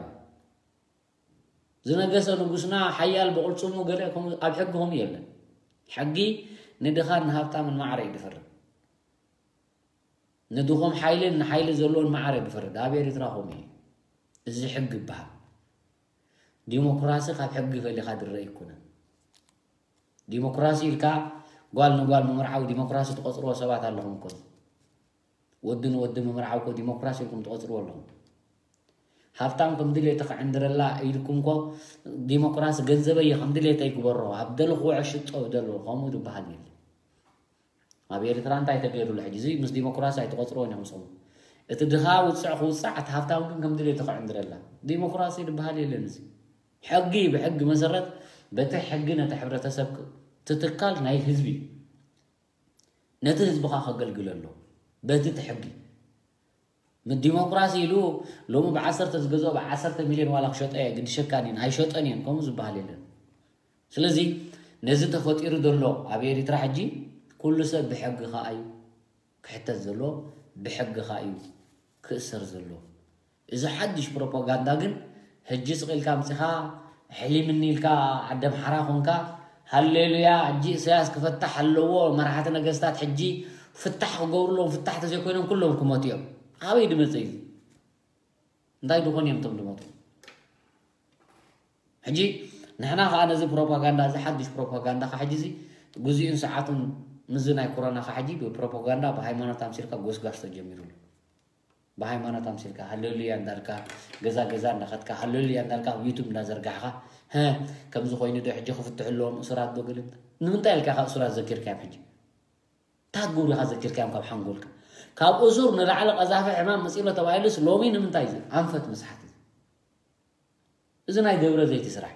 ዝነገሰ ንጉስና ሓያል ብቕልፅሙ ገለ ኣብ ሕጊ ከምኡ የለን። ሕጊ ንድኻን ንሃብታምን ማዕረ እዩ ዝፈርድ። ንድኹም ሓይልን ንሓይሊ ዘለዎን ማዕረ እዩ ዝፈርድ። ኣብ ኤሪትራ ከምኡ እዩ። እዚ ሕጊ ይበሃል። ዲሞክራሲ ካብ ሕጊ ፈሊኻ ዝረአ ኣይኮነን። ዲሞክራሲ ኢልካ ጓል ንጓል ምምርዓው ዲሞክራሲ ትቆፅርዎ ሰባት ኣለኹም እኮ። ወዲ ንወዲ ምምርዓው እኮ ዲሞክራሲ ኢልኩም ትቆፅርዎ ኣለኹም። ሃብታም ከም ድሌቱ ክዕንድረላ ኢልኩምኮ፣ ዲሞክራሲ ገንዘበይ ከም ድሌተይ ግበሮ፣ ኣብ ደለኹ ዕሽጦ ደሎ፣ ከምኡ ዝበሃል የለ። ኣብ ኤርትራ እንታይ ተገይሩሉ ሕጂ? እዚ ምስ ዲሞክራሲ ኣይትቆጽርዎን እዮም ሰሙ። እቲ ድኻ ውጽዕ ክውጻዕ፣ እቲ ሃብታም ግን ከም ድሌቱ ክዕንድረላ። ዲሞክራሲ ዝበሃል የለን። እዚ ሕጊ፣ ብሕጊ መሰረት በቲ ሕጊ ነቲ ሕብረተሰብ ክ-፣ ትትካል ናይ ህዝቢ እዩ። ነቲ ህዝብኻ ከገልግል ኣሎ በቲ እቲ ሕጊ። ንዲሞክራሲ ኢሉ ሎሚ ብዓሰርተ ዝገዝኦ ብዓሰርተ ሚልዮን ዋላ ክሸጦ እየ ግድሸካን እየን ኣይሸጦን እየን ከምኡ ዝበሃል የለን። ስለዚ ነዚ ተፈጢሩ ዘሎ ኣብ ኤሪትራ ሕጂ ኩሉ ሰብ ብሕጊ ከኣ እዩ ክሕተት ዘሎ፣ ብሕጊ ከኣ እዩ ክእሰር ዘሎ። እዚ ሓድሽ ፕሮፓጋንዳ ግን ሕጂ ስቕ ኢልካ ኣምጺኻ ሕሊምኒ ኢልካ ዓዲ ኣምሓራ ኮንካ ሃሌሉያ ሕጂ ኢሳያስ ክፈታሕ ኣለዎ፣ መራሕቲ ነገስታት ሕጂ ፍታሕ ክገብሩሎም፣ ፍታሕ ተዘይኮይኖም ኩሎም ክመቱ እዮም። ኣበይ ድመጽእ እዩ? እንታይ ድኾን እዮም እቶም ድመቱ? ሕጂ ንሕና ከዓ ነዚ ፕሮፓጋንዳ፣ እዚ ሓድሽ ፕሮፓጋንዳ ከዓ ሕጂ እዚ ግዜኡን ሰዓቱን ምስዚ ናይ ኮሮና ከዓ ሕጂ ብፕሮፓጋንዳ ብሃይማኖት ኣምሲልካ ጎስጓስ ተጀሚሩ ኣሎ። ብሃይማኖት ኣምሲልካ ሃሌሉያ እንዳልካ ገዛ ገዛ እንዳኸድካ ሃሌሉያ እንዳልካ ኣብ ዩቱብ እንዳዘርጋሕካ፣ "ሀ፣ ከምዚ ኮይኑ ዶ ሕጂ ክፍትሑ ኣለዎም እሱራት ዶ?" ገለ ንምንታይ ኢልካ ካብ እሱራት ዘኪርካዮም? ሕጂ እንታይ ክትገብሩ ኢኻ ዘኪርካዮም ካብ ሓንጎልካ? ካብ እሱር ንላዕሊ ቀዛፊ ሕማም መፂእሎ ተባሂሉስ ሎሚ ንምንታይ እዚ ኣንፈት ምስሓት እዚ? እዚ ናይ ደብረ ዘይቲ ስራሕ፣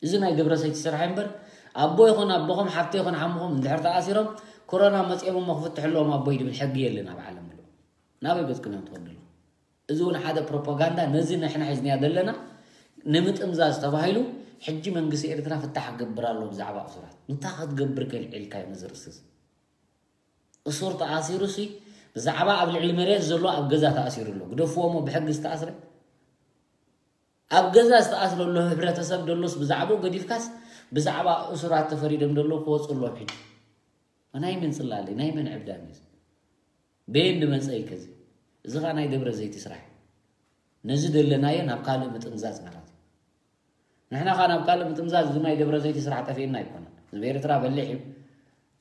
እዚ ናይ ደብረ ዘይቲ ስራሕ እምበር፣ ኣቦ ይኹን ኣቦኹም፣ ሓፍቲ ይኹን ሓሙኹም እንድሕር ተኣሲሮም ኮሮና መፂኦም እሞ ክፍትሑ ኣለዎም ኣቦይ ድብል ሕጊ የለን ኣብ ዓለም ኣሎ። ናበይ ገፅኩም እዮም ትኸዱ ኣለኹም? እዚ እውን ሓደ ፕሮፓጋንዳ፣ ነዚ ንሕና ሒዝናዮ ዘለና ንምጥምዛዝ ተባሂሉ ሕጂ መንግስቲ ኤርትራ ፍታሕ ክገብር ኣሎ ብዛዕባ እሱራት። እንታይ ክትገብር ከልዒልካዮ ነዚ ርእሲ እዚ? እሱር ተኣሲሩ ሲ ብዛዕባ ኣብ ልዕሊ መሬት ዘሎ ኣብ ገዛ ተኣሲሩ ኣሎ። ግደፍዎ እሞ ብሕጊ ዝተኣስረ። ኣብ ገዛ ዝተኣስረ ኣሎ ህብረተሰብ ደሎስ ብዛዕባኡ ገዲፍካስ ብዛዕባ እሱራት ተፈሪዶም ደሎ ክወፁ ኣለዎም ሕጂ። ናይ መን ጽላለ፣ ናይ መን ዕብዳን እዩ እዚ? በየን ድመጸ እዩ ከዚ? እዚ ኸኣ ናይ ደብረ ዘይቲ ስራሕ እዩ። ነዚ ደለናዮ ናብ ካልእ ምጥምዛዝ ማለት እዩ። ንሕና ኸኣ ናብ ካልእ ምጥምዛዝ እዚ ናይ ደብረ ዘይቲ ስራሕ ጠፊእና ኣይኮነን። ህዝቢ ኤርትራ በሊሕ እዩ።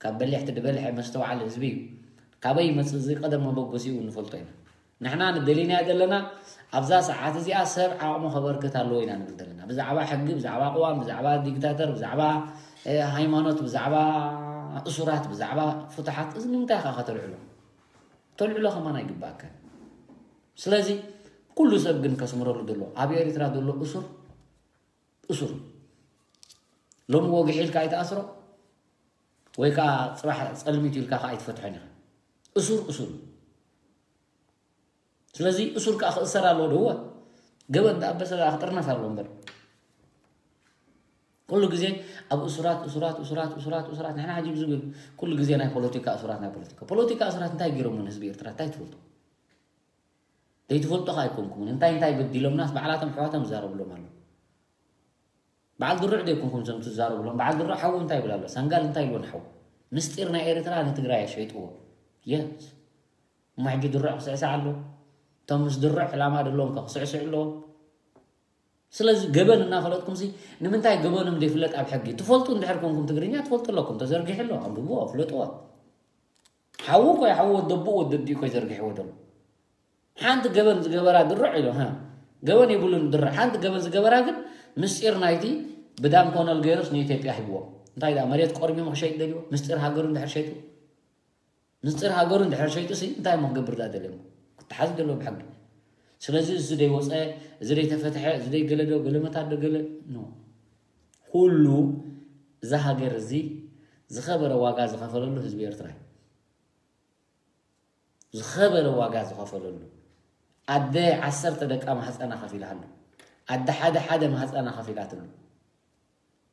ካብ በሊሕቲ ድበልሐ መስተውዓሊ ህዝቢ እዩ። ካበይ ይመጽእ እዚ ቀደም መበገሲኡ ንፈልጦ ኢና። ንሕና ንደሊናዮ ዘለና ኣብዛ ሰዓት እዚኣ ሰብ ዓቕሙ ከበርክት ኣለዎ ኢና ንብል ዘለና። ብዛዕባ ሕጊ፣ ብዛዕባ ቅዋም፣ ብዛዕባ ዲክታተር፣ ብዛዕባ፣ እ፣ ሃይማኖት፣ ብዛዕባ እሱራት፣ ብዛዕባ ፍትሓት፣ እዚ ንምንታይ ኢኻ ከተልዕሎ? ተልዕሎ ከማን ኣይግባእካን። ስለዚ ኩሉ ሰብ ግን ከስምረሉ ዘሎ ኣብ ኤርትራ ዘሎ እሱር፣ እሱር። ሎሚ ወግሒ ኢልካ ኣይትኣስሮ፣ ወይ ከኣ ጽባሕ ጸልሚት ኢልካ ከኣ ኣይትፈትሖን ኢኻ። እሱር፣ እሱር። ስለዚ እሱር ከኣ ክእሰር ኣለዎ ዶ? እወ። ገበን ዝኣበሰ ከኣ ክጥርነፍ ኣለዎ እምበር። ኩሉ ግዜ ኣብ እሱራት፣ እሱራት፣ እሱራት፣ እሱራት፣ እሱራት። ንሕና ሕጂ ብዙ ግዜ፣ ኩሉ ግዜ ናይ ፖለቲካ እሱራት፣ ናይ ፖለቲካ። ፖለቲካ እሱራት እንታይ ገይሮም ንህዝቢ ኤርትራ? እንታይ ትፈልጡ? ዘይትፈልጡ ከኣ ኣይኮንኩምን። እንታይ እንታይ በዲሎምናስ ባዕላቶም ኣሕዋቶም ይዛረብሎም ኣለዉ። በዓል ድሩዕ ዘይኮንኩም እዞም ትዛረብሎም። በዓል ድሩዕ ሓዉ እንታይ ይብል ኣሎ? ሰንጋል እንታይ ኢልዎ ንሓዉ? ምስጢር ናይ ኤርትራ ንትግራይ ሸይጥዎ። የስ። እሞ ሕጂ ድሩዕ ክስዕስዕ ኣሎ። እቶም ምስ ድሩዕ ዕላማ ደለዎም ከ ክስዕስዑ ኣለዎም። ስለዚ ገበን እናፈለጥኩም ሲ ንምንታይ ገበኖም ዘይፍለጥ ኣብ ሕጊ? ትፈልጡ እንድሕር ኮንኩም ትግርኛ ትፈልጡ ኣለኩም። ተዘርጊሑ ኣሎ። ኣንብብዎ፣ ፍለጥዎ። ሓዉ እኮ እዩ፣ ሓዉ ወደቡኡ ወደዲኡ እኮ እዩ ዘርጊሕዎ ዘሎ። ሓንቲ ገበን ዝገበራ ድሩዕ ኢሎ፣ ሃ፣ ገበን የብሉን ድሩዕ። ሓንቲ ገበን ዝገበራ ግን ምስጢር ናይቲ ብዳም ኮነል ገይሩስ ንኢትዮጵያ ሂብዎ። እንታይ ደኣ መሬት ቆርሚሙ ክሸይጥ ደልዎ? ምስጢር ሃገሩ እንድሕር ሸይጡ? ምስጢር ሃገሩ እንድሕር ሸይጡ ሲ እንታይ እሞ ክገብር ደኣ ደልዮ? ክተሓዝ ደልዎ ብሕጊ። ስለዚ እዚ ዘይወፀ፣ እዚ ዘይተፈትሐ፣ እዚ ዘይገለዶ፣ ገለመታዶ ገለ፣ ኖ። ኩሉ እዛ ሃገር እዚ ዝኸበረ ዋጋ ዝኸፈለሉ ህዝቢ ኤርትራ እዩ። ዝኸበረ ዋጋ ዝኸፈለሉ። ኣደ ዓሰርተ ደቃ ማህፀና ከፊላሉ። ኣደ ሓደ ሓደ ማህፀና ከፊላትሉ።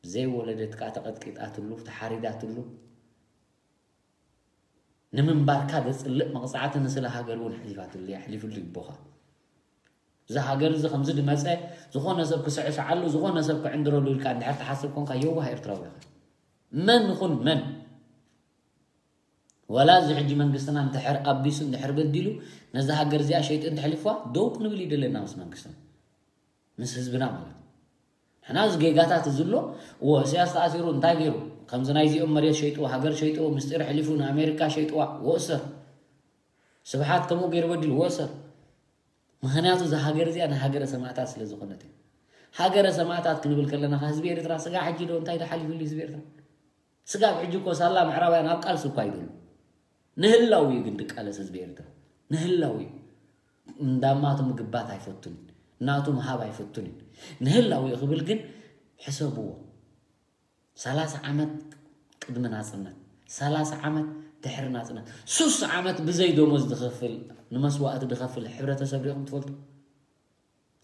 ዘይወለደት ከኣ ተቐጥቂጣትሉ፣ ተሓሪዳትሉ። ንምንባርካ ዘጽልእ መቕጻዕቲ ንስለ ሃገር እውን ኣሕሊፋትሉ፣ ኣሕሊፍሉ ይቦኻ። እዚ ሃገር እዚ ከምዚ ድመጸ፣ ዝኾነ ሰብ ክስዕስዓሉ፣ ዝኾነ ሰብ ክዕንድረሉ ኢልካ እንድሕር ትሓስብ ኮንካ የዋህ ኤርትራዊ ኢኻ። መን ይኹን መን፣ ዋላ እዚ ሕጂ መንግስትና እንድሕር ኣቢሱ፣ እንድሕር በዲሉ፣ ነዛ ሃገር እዚኣ ሸይጡ እንተሕሊፍዋ፣ ደው ክንብል እዩ ደለና ምስ መንግስትና። ምስ ህዝብና ማለት እዩ። ንሕና እዚ ጌጋታት እዚ ኣሎ፣ እዎ፣ ኢሳያስ ተኣሲሩ እንታይ ገይሩ? ከምዚ ናይዚኦም መሬት ሸይጥዎ፣ ሃገር ሸይጥዎ፣ ምስጢር ኣሕሊፉ ንኣሜሪካ ሸይጥዋ፣ እዎ፣ እሰር። ስብሓት ከምኡ ገይሩ በዲሉ፣ እዎ፣ እሰር። ምኽንያቱ እዛ ሃገር እዚኣ ናይ ሃገረ ሰማእታት ስለ ዝኾነት እዩ። ሃገረ ሰማእታት ክንብል ከለና ህዝቢ ኤርትራ ስጋ ሕጂ ዶ እንታይ ዶ ሓሊፉሉ ህዝቢ ኤርትራ? ስጋ ኣብ ሕጂ እኮ ሳላ ምዕራባውያን ኣብ ቃልሲ እኳ ኣይደሉ። ንህላው እዩ ግን ድቃለስ ህዝቢ ኤርትራ። ንህላው እዩ። እንዳማቱ ምግባት ኣይፈቱን። ናቱ ምሃብ ኣይፈቱን እዩ። ንህላው እዩ ክብል ግን ሕሰብዎ። ሰላሳ ዓመት ቅድሚ ናጽነት፣ ሰላሳ ዓመት ድሕሪ ናጽነት፣ ሱሳ ዓመት ብዘይ ደሞዝ ዝኸፍል፣ ንመስዋእቲ ዝኸፍል ሕብረተሰብ ሪኢኹም ትፈልጡ?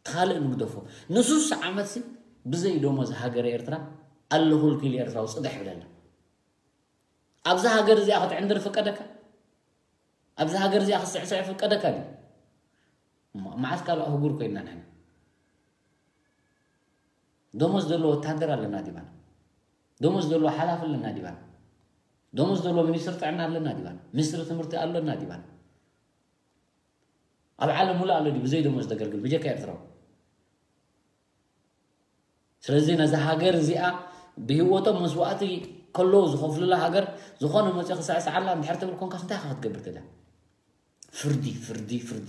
ካልእ ንግደፎ። ንሱሳ ዓመት ሲ ብዘይ ደሞዝ ሃገረ ኤርትራ ኣለኹልኪ ኢሉ ኤርትራዊ ጽግሕ ይብለና። ኣብዛ ሃገር እዚኣ ክትዕንድር ፍቀደካ? ኣብዛ ሃገር እዚኣ ክትስዕስዕ ፍቀደካ ድዩ? እሞ መዓስ ካልእ ኣህጉር ኮይንና ንሕና? ደሞዝ ዘለዎ ወታደር ኣለና ዲባና? ደሞዝ ዘለዎ ሓላፊ ኣለና ዲባና? ደሞዝ ዘለዎ ሚኒስትሪ ጥዕና ኣለና ዲባና? ሚኒስትሪ ትምህርቲ ኣለና ዲባና? ኣብ ዓለም ሙሉእ ኣሎ ድዩ ብዘይ ደሞዝ ዘገልግል ብጀካ ኤርትራዊ? ስለዚ ነዛ ሃገር እዚኣ ብህይወቶም መስዋእቲ ከለዉ ዝኸፍሉላ ሃገር ዝኾነ መፂኡ ክስዕስዓላ እንድሕር ትብል ኮንካስ እንታይ ኢኻ ክትገብር ትደሊ? ፍርዲ፣ ፍርዲ፣ ፍርዲ።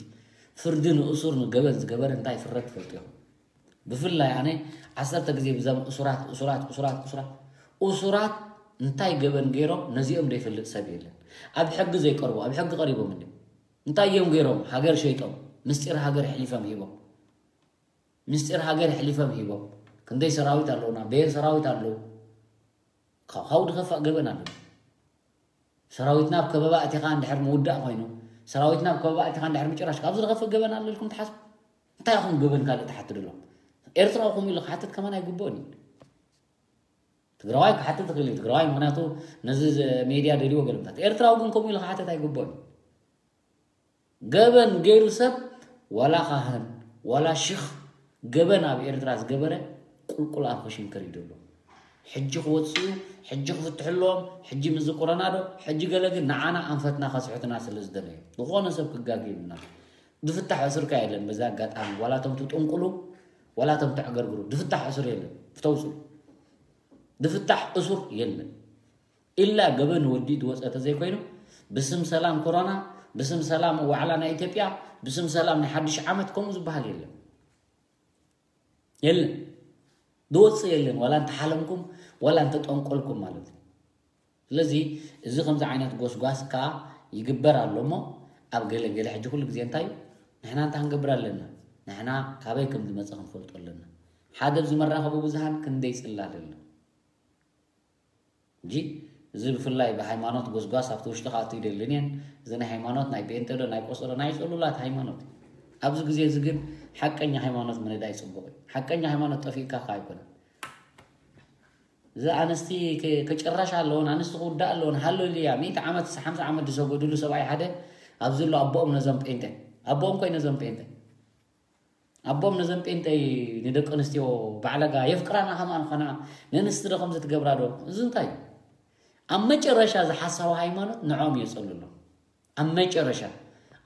ፍርዲ ንእሱር ንገበን ዝገበረ እንታይ ይፍረድ ትፈልጡ ኢኹም። ብፍላይ ኣነ ዓሰርተ ግዜ ብዛም እሱራት፣ እሱራት፣ እሱራት፣ እሱራት፣ እሱራት እንታይ ገበን ገይሮም ነዚኦም ዘይፈልጥ ሰብ የለን። ኣብ ሕጊ ዘይቀርቡ፣ ኣብ ሕጊ ቀሪቦም እንዲ እንታይ እዮም ገይሮም? ሃገር ሸይጦም፣ ምስጢር ሃገር ኣሕሊፎም ሂቦም። ምስጢር ሃገር ኣሕሊፎም ሂቦም። ክንደይ ሰራዊት ኣለውና፣ በየን ሰራዊት ኣለዉ? ካብ ካብኡ ዝኸፍእ ገበን ኣሎ። ሰራዊትና ኣብ ከበባ ኣቲኻ እንድሕር ምውዳእ ኮይኑ፣ ሰራዊትና ኣብ ከበባ ኣቲኻ እንድሕር ምጭራሽ፣ ካብዚ ዝኸፍእ ገበን ኣሎ ኢልኩም ትሓስቡ? እንታይ ኢኹም ገበን ካልእ ትሓትትሎም? ኤርትራዊ ከምኡ ኢሉ ክሓትት ከማን ኣይግብኦን እዩ። ትግራዋይ ክሓትት ይኽእል እዩ። ትግራዋይ ምኽንያቱ ነዚ ዝ-፣ ሜድያ ደልይዎ ገለምታት። ኤርትራዊ ግን ከምኡ ኢሉ ክሓትት ኣይግብኦን እዩ። ገበን ገይሩ ሰብ ዋላ ካህን ዋላ ሽኽ ገበን ኣብ ኤርትራ ዝገበረ ቁልቁል ኣብ ክሽንከር እዩ ዘሎ። ሕጂ ክወፅኡ እዩ፣ ሕጂ ክፍትሑ ኣለዎም፣ ሕጂ ምዚ ኮሮና ዶ፣ ሕጂ ገለ ግን ንዓና ኣንፈትና ከስሕትና ስለ ዝደለዩ ዝኾነ ሰብ ክጋገ ይብልና። ዝፍታሕ እስርካ የለን። በዚ ኣጋጣሚ ዋላ እቶም ትጥንቁሉ ዋላ እቶም ተዕገርግሩ ዝፍታሕ እስር የለን። ፍተውሱ ዝፍታሕ እሱር የለን። ኢላ ገበን ወዲ ዝወፀ ተዘይኮይኑ ብስም ሰላም ኮሮና፣ ብስም ሰላም ዋዕላ ናይ ኢትዮጵያ፣ ብስም ሰላም ናይ ሓድሽ ዓመት ከምኡ ዝበሃል የለን። የለን። ዝወፅእ የለን። ዋላ እንተሓለምኩም ዋላ እንተጠንቆልኩም ማለት እዩ። ስለዚ እዚ ከምዚ ዓይነት ጎስጓስ ከዓ ይግበር ኣሎ እሞ ኣብ ገለ ገለ ሕጂ ኩሉ ግዜ እንታይ እዩ? ንሕና እንታይ ክንገብር ኣለና? ንሕና ካበይ ከም ዝመፀ ክንፈልጦ ኣለና። ሓደ ኣብዚ መራኸቢ ብዙሃን ክንደይ ፅላል ኣሎ። እንጂ እዚ ብፍላይ ብሃይማኖት ጎስጓስ ኣብቲ ውሽጢ ክኣቱ ይደልን እየን። እዚ ናይ ሃይማኖት ናይ ጴንጤ ዶ ናይ ቆስጠ ዶ ናይ ጽሉላት ሃይማኖት እዩ። ኣብዚ ግዜ እዚ ግን ሓቀኛ ሃይማኖት ምንዳይ ጽቡቕ እዩ። ሓቀኛ ሃይማኖት ጠፊእካ ከ ኣይኮነን። እዚ ኣንስቲ ከ-፣ ከጭራሽ ኣለውን፣ ኣንስቲ ክውዳእ ኣለውን፣ ሃሌሉያ፣ ሚእቲ ዓመት፣ ሓምሳ ዓመት ዝሰገዱሉ ሰብኣይ ሓደ ኣብዚ ኣሎ ኣቦኦም ነዞም ጴንጤ። ኣቦኦም ኮይ ነዞም ጴንጤ። ኣቦም ነዘን ጴንጠይ ንደቂ ኣንስትዮ ባዕለጋ የፍቅራና ከማን ኾና ንንስቲ ዶ ከምዚ ትገብራ ዶ? እዚ እንታይ እዩ? ኣብ መጨረሻ እዚ ሓሳዊ ሃይማኖት ንዖም እየ ጸልሎ። ኣብ መጨረሻ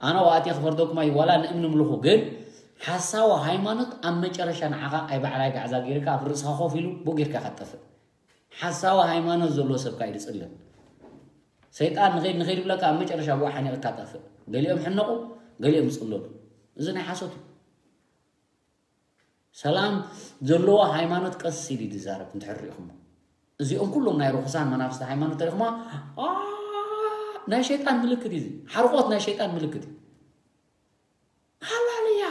ኣነ ዋእቲ ክፈርደኩም ኣይ ዋላ ንእምኒ ምልኹ ግን ሓሳዊ ሃይማኖት ኣብ መጨረሻ ንዓኻ ኣይ ባዕላይ ጋዕዛ ጌርካ ኣብ ርእስኻ ኮፍ ኢሉ ብኡ ጌርካ ካጠፍእ ሓሳዊ ሃይማኖት ዘሎ ሰብ ካይ ድጽልን ሰይጣን ንኸይድ ንኸይድ ብለካ ኣብ መጨረሻ ብኡ ሓኒቕካ ጠፍእ። ገሊኦም ሕነቑ፣ ገሊኦም ጽለሉ። እዚ ናይ ሓሶት እዩ። ሰላም ዘለዎ ሃይማኖት ቀስ ኢሉ ይዛረብ እንድሕር ርኢኹሞ። እዚኦም ኩሎም ናይ ርኹሳን መናፍስቲ ሃይማኖት ተሪኽማ ኣ፣ ናይ ሸይጣን ምልክት እዩ። እዚ ሓርቆት ናይ ሸይጣን ምልክት እዩ። ሃሌሉያ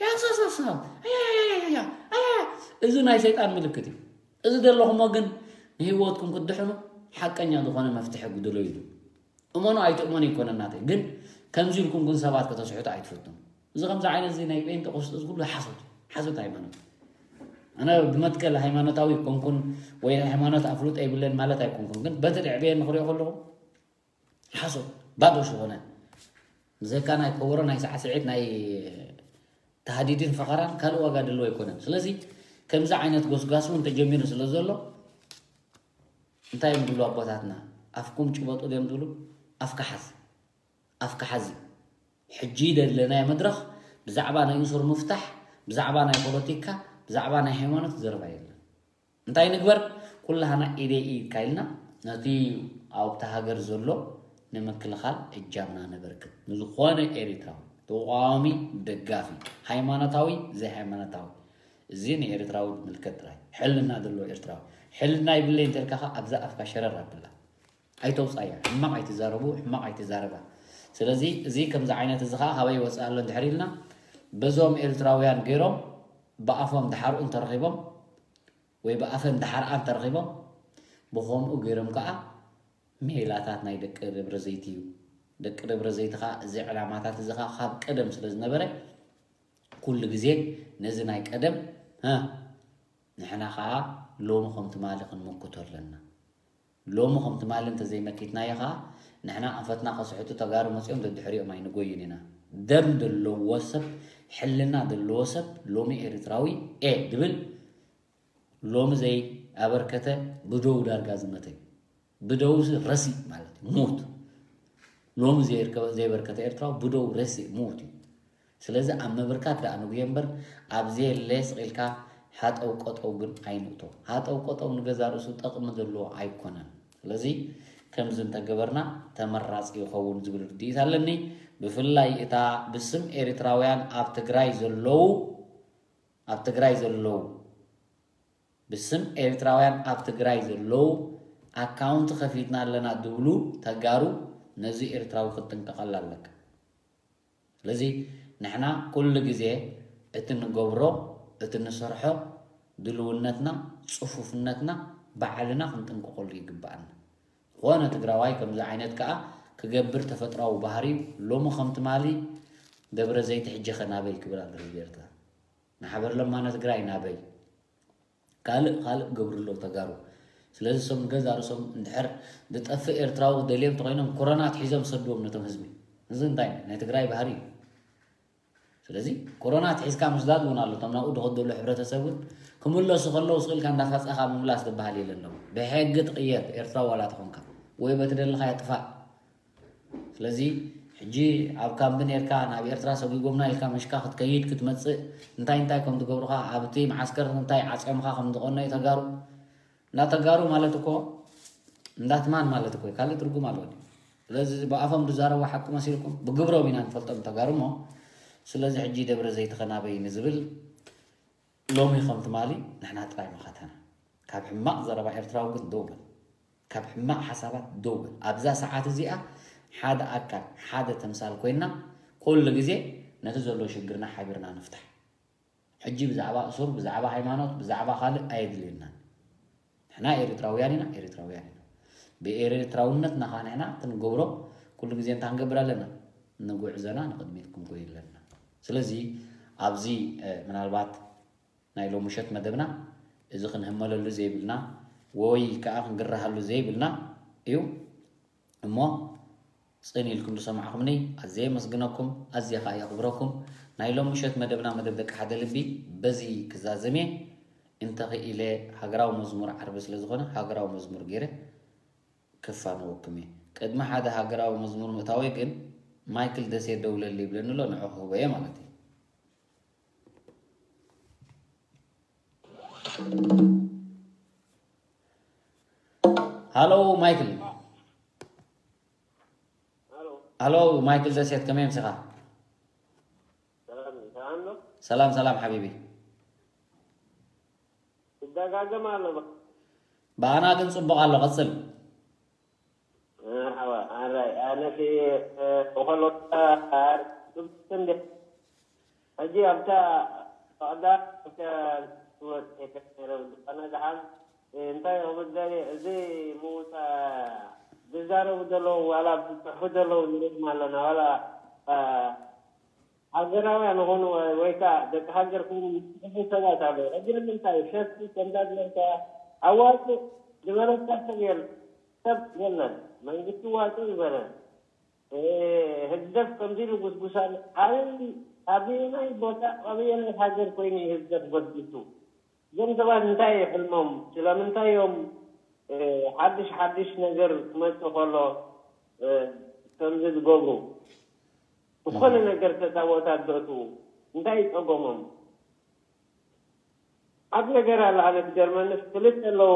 ያሳሳሳ። ኣያያያያያ። ኣያያ። እዚ ናይ ሰይጣን ምልክት እዩ። እዚ ዘለኹሞ ግን ንህይወትኩም ክትድሕኑ ሓቀኛ ዝኾነ መፍትሒ ግድሎ እዩ። እመኑ ኣይትእመኑ ይኮነ እናተይ ግን ከምዚ ኢልኩም ግን ሰባት ከተስሕቱ ኣይትፈቱን። እዚ ከምዚ ዓይነት እዚ ናይ ጴንጠቆስጠ እዚ ኩሉ ሓሶት ሓሶት ሃይማኖት። ኣነ ብመትከል ሃይማኖታዊ ኮንኩን ወይ ናይ ሃይማኖት ኣፍሉጦ ይብለን ማለት ኣይኮንኩን ግን በቲ ድዕብየ ንክሪኦ ከለኹ ሓሶት ባዶ ዝኾነ ብዘይካ ናይ ከበሮ ናይ ሳዕስዒት ናይ ተሃዲድን ፈኸራን ካልእ ዋጋ ድልዎ ኣይኮነን። ስለዚ ከምዚ ዓይነት ጎስጓስ እውን ተጀሚሩ ስለ ዘሎ እንታይ እዮም ዝብሉ ኣቦታትና ኣፍኩም ጭበጡ ድዮም ዝብሉ ኣፍካ ሓዝ ኣፍካ ሓዚ ሕጂ ደለናዮ መድረኽ ብዛዕባ ናይ እሱር ምፍታሕ ብዛዕባ ናይ ፖለቲካ ብዛዕባ ናይ ሃይማኖት ዘረባ የለን። እንታይ ንግበር? ኩላህና ኢደይ ኢድካ ኢልና ነቲ ኣብታ ሃገር ዘሎ ንምክልኻል እጃምና ነበርክት ንዝኾነ ኤሪትራዊ ተቃዋሚ፣ ደጋፊ፣ ሃይማኖታዊ፣ ዘይሃይማኖታዊ፣ እዚ ንኤርትራዊ ዝምልከት ጥራይ። ሕልና ዘለዎ ኤርትራዊ፣ ሕልና ይብለይ እንተልካ ከኣ ኣብዛ ኣፍካ ሸረር ኣብላ። ኣይተውጻያ፣ ሕማቕ ኣይትዛረቡ፣ ሕማቕ ኣይትዛረባ። ስለዚ እዚ ከምዚ ዓይነት እዚ ከኣ ካበይ ይወጽእ ኣሎ እንድሕር ኢልና፣ በዞም ኤርትራውያን ገይሮም ብኣፎም ድሓርኡ እንተረኺቦም ወይ ብኣፈን ድሓርኣ እንተረኺቦም ብኸምኡ ገይሮም ከኣ ሜላታት ናይ ደቂ ደብረ ዘይት እዩ። ደቂ ደብረ ዘይት ከኣ እዚ ዕላማታት እዚ ከኣ ካብ ቀደም ስለ ዝነበረ ኩሉ ግዜ ነዚ ናይ ቀደም ሀ ንሕና ከኣ ሎሚ ከም ትማሊ ክንምክቶ ኣለና። ሎሚ ከም ትማሊ እንተዘይመኪትናዮ ከኣ ንሕና ኣንፈትና ከስሕቱ ተጋሩ መጺኦም ደድሕሪኦም ኣይንጎይን ኢና። ደም ዘለዎ ሰብ ሕልና ዘለዎ ሰብ ሎሚ ኤርትራዊ እየ ድብል ሎሚ ዘይኣበርከተ ብደው ዳርጋ ዝመተ እዩ። ብደው ረሲእ ማለት እዩ፣ ሙት። ሎሚ ዘይርከበ- ዘይበርከተ ኤርትራዊ ብደው ረሲእ ሙት እዩ። ስለዚ ኣብ ምብርካት ደኣ ንጉየ እምበር ኣብ ዘየለ ስቕ ኢልካ ሃጠው ቀጠው ግን ኣይንእቶ። ሃጠው ቀጠው ንገዛ ርእሱ ጠቕሚ ዘለዎ ኣይኮነን። ስለዚ ከምዚ እንተገበርና ተመራፂ ይኸውን ዝብል ርድኢት ኣለኒ። ብፍላይ እታ ብስም ኤርትራውያን ኣብ ትግራይ ዘለዉ ኣብ ትግራይ ዘለዉ ብስም ኤርትራውያን ኣብ ትግራይ ዘለዉ ኣካውንት ከፊትና ኣለና ዝብሉ ተጋሩ ነዚ ኤርትራዊ ክትጥንቀቐላ ኣለካ። ስለዚ ንሕና ኩሉ ግዜ እቲ ንገብሮ እቲ ንሰርሖ ድልውነትና ፅፉፍነትና ባዕልና ክንጥንቀቐሉ ይግብኣና። ዝኾነ ትግራዋይ ከምዚ ዓይነት ከዓ ክገብር ተፈጥራዊ ባህሪ እዩ። ሎሚ ከም ትማሊ ደብረ ዘይት ሕጂ ኸ ናበይ ክብል ኣሎ ህዝቢ ኤርትራ። ንሓበር ለማነ ትግራይ ናበይ ካልእ ካልእ ገብሩ ኣለዉ ተጋሩ። ስለዚ እሶም ንገዛ ርእሶም እንድሕር ዝጠፍእ ኤርትራዊ ክደልዮም እንተኮይኖም ኮሮና ኣትሒዞም ሰድዎም ነቶም ህዝቢ። እዚ እንታይ ናይ ትግራይ ባህሪ እዩ። ስለዚ ኮሮና ኣትሒዝካ ምስዳድ እውን ኣሎ። እቶም ናብኡ ዝኸዱ ዘለዉ ሕብረተሰብ እውን ክምለሱ ከለዉ ስቕ ኢልካ እንዳፋፃኻ ምምላስ ዝበሃል የለን። ብሕጊ ትቕየድ ኤርትራዊ ዋላ ተኾንካ ወይ በቲ ደለኻዮ ጥፋእ። ስለዚ ሕጂ ኣብ ካምቢ ኔርካ ናብ ኤርትራ ሰጒጎምና ኢልካ መሽካ ክትከይድ ክትመጽእ እንታይ እንታይ ከም ትገብሩኻ ኣብቲ መዓስከር እንታይ ዓጽዮምኻ ከም ዝቐነዩ ተጋሩ እንዳ ተጋሩ ማለት እኮ እንዳትማን ማለት እኮ ካልእ ትርጉም ኣለዎ። ስለዚ ብኣፎም ዝዛረቡ ሓቂ መሲልኩም ብግብሮም ኢና ንፈልጦም ተጋሩ እሞ ስለዚ ሕጂ ደብረ ዘይት ኸ ናበይ ንዝብል ሎሚ ከም ትማሊ ንሕና ጥራይ መኸተና። ካብ ሕማቕ ዘረባ ኤርትራዊ ግን ደው በል። ካብ ሕማቕ ሓሳባት ደው በል። ኣብዛ ሰዓት እዚኣ ሓደ ኣካል፣ ሓደ ተምሳል ኮይና ኩሉ ግዜ ነቲ ዘሎ ሽግርና ሓቢርና ንፍታሕ። ሕጂ ብዛዕባ እሱር፣ ብዛዕባ ሃይማኖት፣ ብዛዕባ ካልእ ኣየድልየናን። ንሕና ኤርትራውያን ኢና፣ ኤርትራውያን ኢና። ብኤርትራውነትና ኸዓ ንሕና ክንገብሮ ኩሉ ግዜ እንታይ ክንገብር ኣለና? ንጉዕዞና ንቕድሚት ክንጎይ ኣለና። ስለዚ ኣብዚ ምናልባት ናይ ሎም ምሸት መደብና እዚ ክንህመለሉ ዘይብልና ወይ ከዓ ክንግረሃሉ ዘይብልና እዩ እሞ ፅን ኢልኩም ዝሰማዕኹምኒ ኣዝየ የመስግነኩም ኣዝየ ከዓ የኽብረኩም። ናይ ሎም ምሸት መደብና መደብ ደቂ ሓደ ልቢ በዚ ክዛዘም እየ። እንተኽኢለ ሃገራዊ መዝሙር ዓርቢ ስለ ዝኾነ ሃገራዊ መዝሙር ገይረ ክፋነወኩም እየ። ቅድሚ ሓደ ሃገራዊ መዝሙር ምእታወይ ግን ማይክል ደሴ ደውለሊ ይብለኒ ኣሎ ንዑ ክህቦ እየ ማለት እዩ። ሃሎ ማይክል። ሃሎ ማይክል ደሴት ከመይ ኣምሲኻ? ሰላም ሰላም ሓቢቢ። ይደጋገም ኣሎ። ብኣና ግን ጽቡቕ ኣሎ፣ ቀጽል። መርሓባ ኣራይ ኣነሲ እኸሎ እንዲ ሕጂ ኣብታ ፈቕዳ ወጥ ነረ ዝኾነ ዝሓል እንታይ ክብል ደልየ እዚ ምውፃ ዝዛረቡ ዘለዉ ዋላ ዝፅሕፉ ዘለዉ ንሪኦም ኣለና ዋላ ሃገራውያን ይኹኑ ወይ ከዓ ደቂ ሃገር ኮይኑ ዝፅሕፉ ሰባት ኣለዉ። ሕጂ ንምንታይ ሸፍቲ ከምዛ ዝበልካ ኣዋፅእ ዝበለካ ሰብ የለን። ሰብ የለን። መንግስቲ ዋጡ ይበለን። ህግደፍ ከምዚ ኢሉ ጉስጉሳሉ ኣበይ ኣበየናይ ቦታ ኣበየናይ ሃገር ኮይኑ እዩ ህግደፍ ጎስጉሱ? እዞም ሰባት እንታይ እዩ ሕልሞም? ስለምንታይ እዮም ሓድሽ ሓድሽ ነገር ክመፅእ ከሎ ከምዚ ዝገብሩ? ዝኾነ ነገር ተታቦታት ዘእትዉ እንታይ ይፀገሞም? ኣብ ነገር ኣለ ኣነ ዝገርመንስ ክልተ ኣለዉ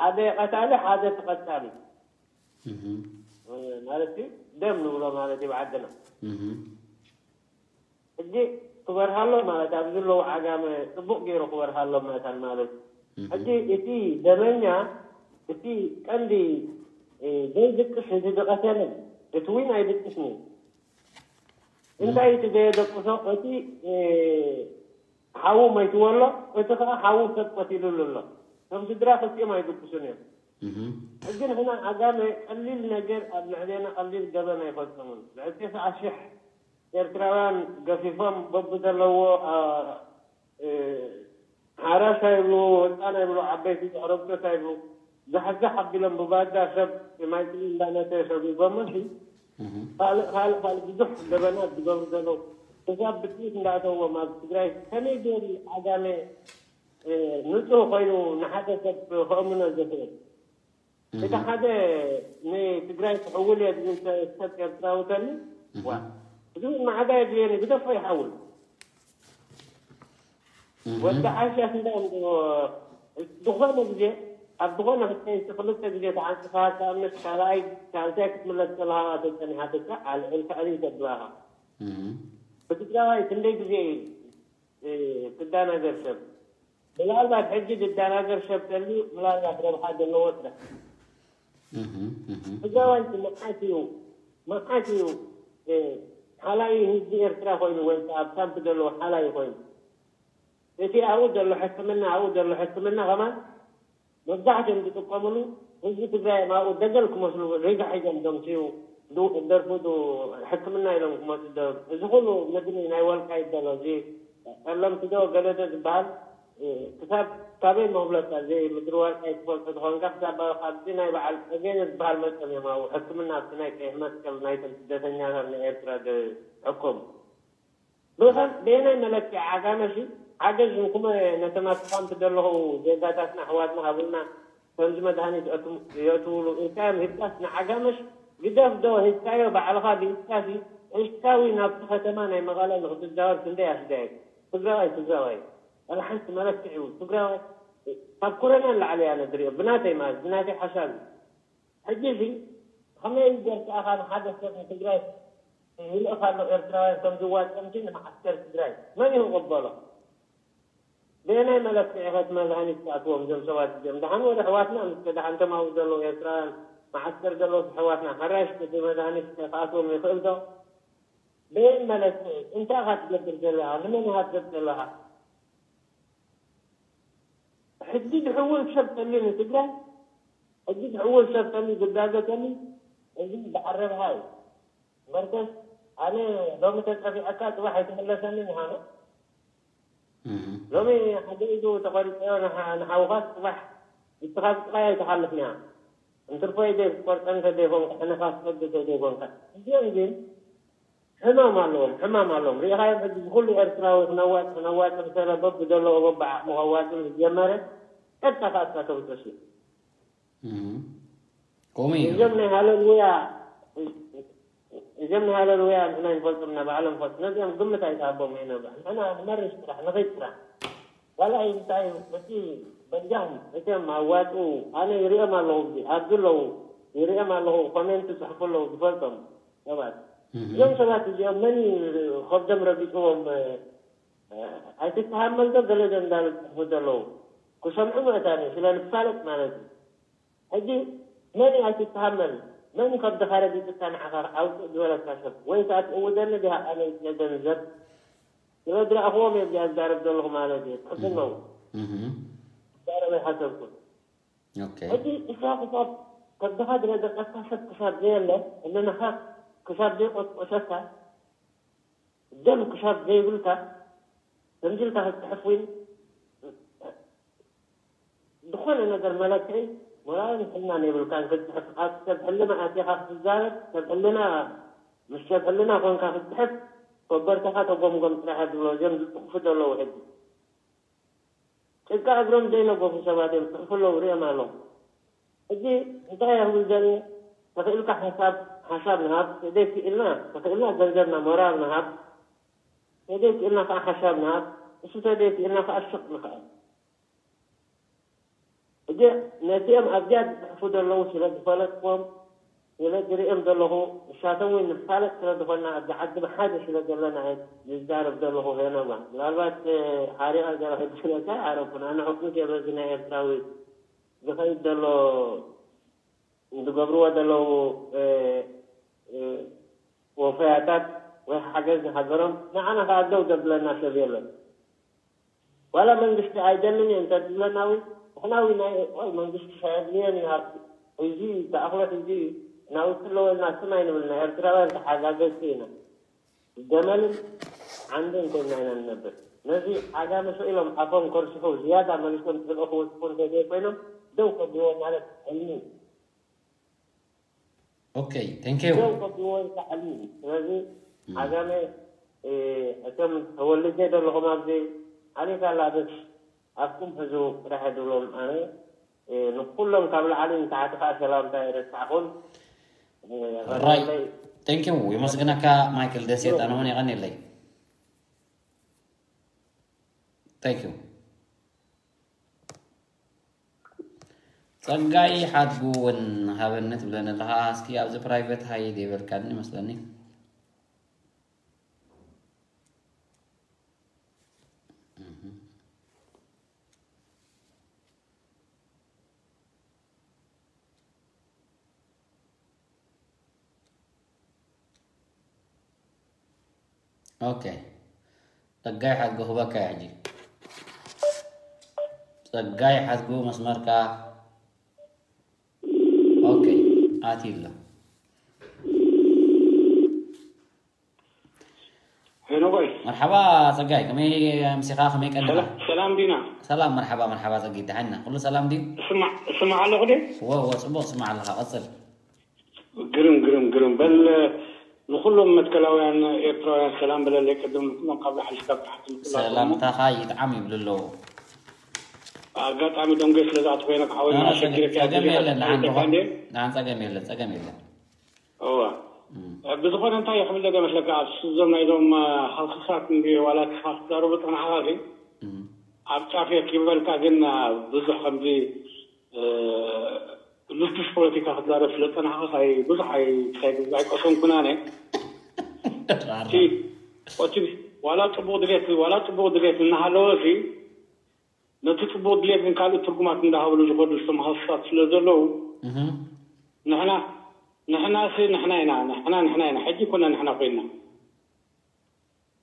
ሓደ ቀታሊ ሓደ ተቐታሊ ማለት እዩ ደም ንብሎ ማለት እዩ ብዓድና ሕጂ ክበርሃሎም ማለት ኣብ ዘለዉ ዓጋመ ጽቡቕ ገይሩ ክበርሃሎም መታን ማለት እዩ። ሕጂ እቲ ደመኛ እቲ ቀንዲ ዘይድቅስ እቲ ዝቀተለ እቲ ዊን ኣይድቅስን እዩ። እንታይ እቲ ዘየደቅሶ እቲ ሓዉ መይትዎ ኣሎ፣ እቲ ከዓ ሓዉ ሰብ ቀቲሉሉ ኣሎ። ከም ስድራ ክልቲኦም ኣይድቅሱን እዮም። ሕጂ ንሕና ዓጋመ ቀሊል ነገር ኣብ ልዕሌና ቀሊል ገበን ኣይፈጸሙን። ልዕሊ ተስዓ ሽሕ ኤርትራውያን ገፊፎም በብዘለዎ ሓራሻ ይብሉ፣ ህፃና ይብሉ፣ ዓበይቲ ዘዕረብቶታ ይብሉ፣ ዛሕዛሕ ኣቢሎም ብባዳ ሰብ ማይ ፅልኢ እንዳነተ ሰብ ይጎመሲ ካልእ ካልእ ካልእ ብዙሕ ገበናት ዝገብሩ ዘለዉ። እዛ ብጥይት እንዳእተዎም ኣብ ትግራይ ከመይ ገይሩ ዓጋመ ንፁህ ኮይኑ ንሓደ ሰብ ከእምኖ ዝኽእል? እቲ ሓደ ንትግራይ ክሕውል እየ ዝብል ሰብ ኤርትራዊ ተሊ ዋ እዚ እውን ማዕዳ የድልየኒ ግደፎ ይሓውል። ወዲ ዓሻ እንዳ ዝኾነ ግዜ ኣብ ዝኾነ ክልተ ግዜ ተዓንፅኻ ምስ ካልኣይ ካልሳይ ክትምለስ ከለኻ ተፀኒሓትካ ኣልዕልካ ኣሊ ተብላኻ ብትግራዋይ ክንደይ ግዜ እዩ ትዳናገር ሰብ ምናልባት ሕጂ ዝዳናገር ሰብ ተልዩ ምናልባት ረብሓ ዘለዎ ጥራሕ ትግራዋይ መዓት እዩ መዓት እዩ ሓላይ ህዝቢ ኤርትራ ኮይኑ ወይ ኣብ ካምፕ ዘለዎ ሓላይ ኮይኑ እቲ ኣብኡ ዘሎ ሕክምና ኣብኡ ዘሎ ሕክምና ከማን መብዛሕትኦም ዝጥቀምሉ ህዝቢ ትግራይ ኣብኡ ደገል ክመስሉ ሪጋ ሒዞም ደምስዩ ደርፉ ሕክምና ኢሎም ክመፁ እዚ ኩሉ ምግኒ ናይ ወልቃ ይበሎ እዚ ጠለምቲ ዶ ገለዶ ዝበሃል ክሳብ ካበይ መብለካ እዚ ምድሪ ወርቃይ ትፈልጦ ዝኾንካ ክሳብ ኣብዚ ናይ በዓል ጸገነ ዝበሃል መጸም እዮም ኣብኡ ሕክምና ኣብቲ ናይ ቀይሕ መስቀል ናይቶም ስደተኛታት ናይ ኤርትራ ዝሕከሙ ብኸም በየናይ መለክዒ ዓጋመ ሲ ሓገዝ ንኩመ ነተማትኳም ትደለኹ ዜጋታትና ኣሕዋትና ሃቡልና ከምዚ መድሃኒት የእትውሉ ኢልካዮም ሂብካስ ንዓጋመሽ ግደፍ ዶ ሂብካዮ ባዕልኻ ብኢድካሲ ሒዝካዊ ናብቲ ከተማ ናይ መቐለ ንክትዛወር ክንደይ ኣስጋየት ትግራዋይ ትግራዋይ ዋላ ሓንቲ መለክዒ ትግራዋይ ካብ ኮረና ንላዕሊ እያ ነድሪኦ ብናተይ ማለት ብናተይ ሓሳብ እዩ ሕጂ እዚ ከመይ ገርካ ኢኻ ንሓደ ሰብ ንትግራይ ይልእኽ ኣሎ ኤርትራውያን ከም ዝዋጥም ሲ ንመዓስከር ትግራይ መን ይቕበሎ ብየናይ መለክዒ ኸ እቲ መድሃኒት ክኣትዎም እዞም ሰባት እዚኦም ደሓን ወደ ኣሕዋትና ምስ ደሓን ተማው ዘለዉ ኤርትራውያን መዓስከር ዘለዉ ኣሕዋትና ሕራሽ እቲ መድሃኒት ክኣትዎም ይኽእል ዶ በየን መለክዒ እንታይ ኢኻ ትገብር ዘለኻ ንመን ኢኻ ትገብር ዘለኻ ሕጂ ዝሕውል ሰብ ተልዩ ንትግራይ ሕጂ ዝሕውል ሰብ ተልዩ ዝጋገ ተልዩ እዚ በዓል ረብሓ እዩ መርከስ ኣነ ሎሚ ተፀፊዐካ ፅባሕ ኣይትምለሰኒ ምዃኑ ሎሚ ሓደ ኢዱ ተቆሪፀዮ ንሓውኻስ ፅባሕ ንስኻ ብጥቓይ ኣይትሓልፍንያ እንትርፎ ኢደ ክትቆርፀን ተደይኮንካ ሕነኻ ክትሰግድ ተደይኮንካ እዚኦም ግን ሕማም ኣለዎም ሕማም ኣለዎም ሪኢኻዮም ሕጂ ዝኩሉ ኤርትራዊ ክነዋፅ ክነዋፅም ሰለ በብዘለዎ በብዓቕሙ ከዋፅም ዝጀመረ ቀጥታ ከኣትካ ተምፅእ እዩ ከምኡ እዩ እዞም ናይ ሃለሉያ እዞም ናይ ሃለሉያ ንሕና ንፈልጦም እና ባዕሎም ፈልጡ ነዚኦም ግምት ኣይትሃቦም ኢና ንሕና ንመርሽ ጥራሕ ንኸይድ ጥራሕ ካልኣይ እንታይ እዩ እቲ በጃኹም እቶም ኣዋፅኡ ኣነ ይሪኦም ኣለኹ ኣብዚ ኣብዚ ኣለዉ ይሪኦም ኣለኹ ኮሜንት ይፅሕፉ ኣለዉ ዝፈልጦም ሰባት እዞም ሰባት እዚኦም መን እዩ ከብዶም ረጊፅዎም ኣይትተሃመል ዶ ገለ ዶ እንዳበሉ ዝፅሕፉ ዘለዉ ክሰምዑ መእታኒ ስለ ንፋለጥ ማለት እዩ ሕጂ መን እዩ ኣይትተሃመል መን እዩ ከብድኻ ረጊፅካ ንዓኻ ኣውፅእ ዝበለካ ሰብ ወይ ከዓ ትእውደኒ ዲኻ ኣነ ገንዘብ ስለ ዝረእኽዎም እዮም እዚኣ ዝዛረብ ዘለኹ ማለት እዩ ትሕዝን ነው ዛረበ ሓሰብኩ ሕጂ እሳ ክሳብ ከብድኻ ዝረገፀካ ሰብ ክሳብ ዘየለ እነነኻ ክሳብ ዘይቆጥቆሰካ ደም ክሳብ ዘይብልካ ከምዚ ኢልካ ክትፅሕፍ ወይ ዝኾነ ነገር መለክዒ ሞራልን ሕልናን የብልካን ክትፅሕፍ ኣብ ሰብ ሕልና ኣትኻ ክትዛረብ ሰብ ሕልና ምስ ሰብ ሕልና ኮንካ ክትፅሕፍ ኮበርተኻ ተጎምጎም ጥራሕ ዝብሎ እዚኦም ዝፅሕፉ ዘለዉ ሕጂ ጭቃ እግሮም ዘይነገፉ ሰባት እዮም ፅሕፉ ኣለዉ ሪኦም ኣለዉ ሕጂ እንታይ እያ ክብል ዘለ ተኽእልካ ሓሳብ ሓሳብ ንሃብ ተደይ ክእልና ተኽእልና ገንዘብና ሞራል ንሃብ ተደይ ክእልና ከዓ ሓሳብ ንሃብ እሱ ተደይ ክእልና ከዓ ሽቕ ንኽእል ሕጂ ነቲኦም ኣብዚኣ ዝፅሕፉ ዘለዉ ስለ ዝፈለጥዎም ስለ ዝርእዮም ዘለኹ፣ ንሳቶም እውን ንፋለጥ ስለ ዝኾንና ኣብዚ ዓዲ ብሓደ ስለ ዘለና እየ ዝዛረብ ዘለኹ። ሄኖማ፣ ምናልባት ሓሪቐ ገለ ክብለካ ኣይዓረፍኩን። ኣነ ሕጉስ እየ በዚ ናይ ኤርትራዊ ዝኸይድ ዘሎ፣ ዝገብርዎ ዘለዉ ወፈያታት ወይ ሓገዝ ንሃገሮም፣ ንዓና ከዓ ደው ዘብለና ሰብ የለን። ዋላ መንግስቲ ኣይደልን እየ እንተዝብለና እውን፣ ንሕና እውን ናይ መንግስቲ ሳየድልየን እዩ። ኣብዚ ሕዚ ዝኣኽሎ ሕዚ ናውቲ ኣለዎ ኢልና ስም ኣይንብል። ናይ ኤርትራውያን ተሓጋገዝቲ ኢና። ገመልን ዓንድን ኮይና ኢና ንነብር። ነዚ ዓጋመ ስኢሎም ኣፎም ከርስሑ ዝያዳ መሊሶም ጽልኦ ክወስኹ እንተዘይኮይኖም፣ ደው ከብልዎ ማለት ሕልሚ እዩ። Okay, thank you. ደው ከብልዎ ይከኣል እዩ። ስለዚ ዓጋመ እቶም ተወልጀ ዘለኹም ኣብዚ ኣሊካ ላበስ ኣፍኩም ሕዙ ጥራሕ ድብሎም ኣነ ንኩሎም ካብ ላዕሊ ንታሕቲ ከዓ ሰላምታ የረሳዕኹም። ራይ ቴንኪው የመስግነካ ማይክል ደሴት ኣነ እውን የቐኒለይ። ቴንኪው ጸጋይ ሓድጉ እውን ሃበኒ ትብለኒ ኣለኻ። እስኪ ኣብዚ ፕራይቨት ሃይ ደይበልካኒ መስለኒ። ኦኬ ጸጋይ ሓድጉ ክበካ ሕጂ ጸጋይ ሓድጉ መስመርካ ኦኬ ኣትዩ ኣሎ ሄኖጎይ መርሓባ ጸጋይ ከመይ ኣምሲኻ ከመይ ቀኒኻ ሰላም ዲና ሰላም መርሓባ መርሓባ ጸጊ ደሓና ኩሉ ሰላም ድዩ ስማዕ ኣለኹ ዲ እወ እወ ጽቡቕ ስማዕ ኣለኻ ቀጽል ግርም ግርም ግርም በል ንኩሎም መትከላውያን ኤርትራውያን ሰላም በለለይ ቅድም ንኩሎም ካብ ላዕሊ ስጋብ ታሕቲ ንኩላቶም ሰላምታኻ ይጥዓም ይብሉ ኣለዉ ኣጋጣሚ ደንጎ ስለ ዝኣት ኮይነ ክሓወይ ኣሸጊረካ ጸገም የለን ንዓን ንዓን ጸገም የለን ጸገም የለን እዋ ብዝኾነ እንታይ ይሕብል ደገ መስለካ ኣብዞም ናይዞም ሃውስሳት እንዲ ዋላ ክሳብ ትዛረቡ ጸናሕኻ ኣብ ጫፍ የኪበልካ ግን ብዙሕ ከምዚ ልስሉስ ፖለቲካ ክትዛረብ ስለ ዝጸናሕኩስ ኣይ ብዙሕ ኣይ ኣይቆሰንኩን ኣነ። እቲ እቲ ዋላ ጽቡቕ ድሌት ዋላ ጽቡቕ ድሌት እናሃለወ ሲ ነቲ ጽቡቕ ድሌት ግን ካልእ ትርጉማት እንዳሃብሉ ዝኸዱ ዝተመሃዙ ሰባት ስለ ዘለዉ ንሕና ንሕና ሲ ንሕና ኢና ንሕና ንሕና ኢና ሕጂ ኮና ንሕና ኮይንና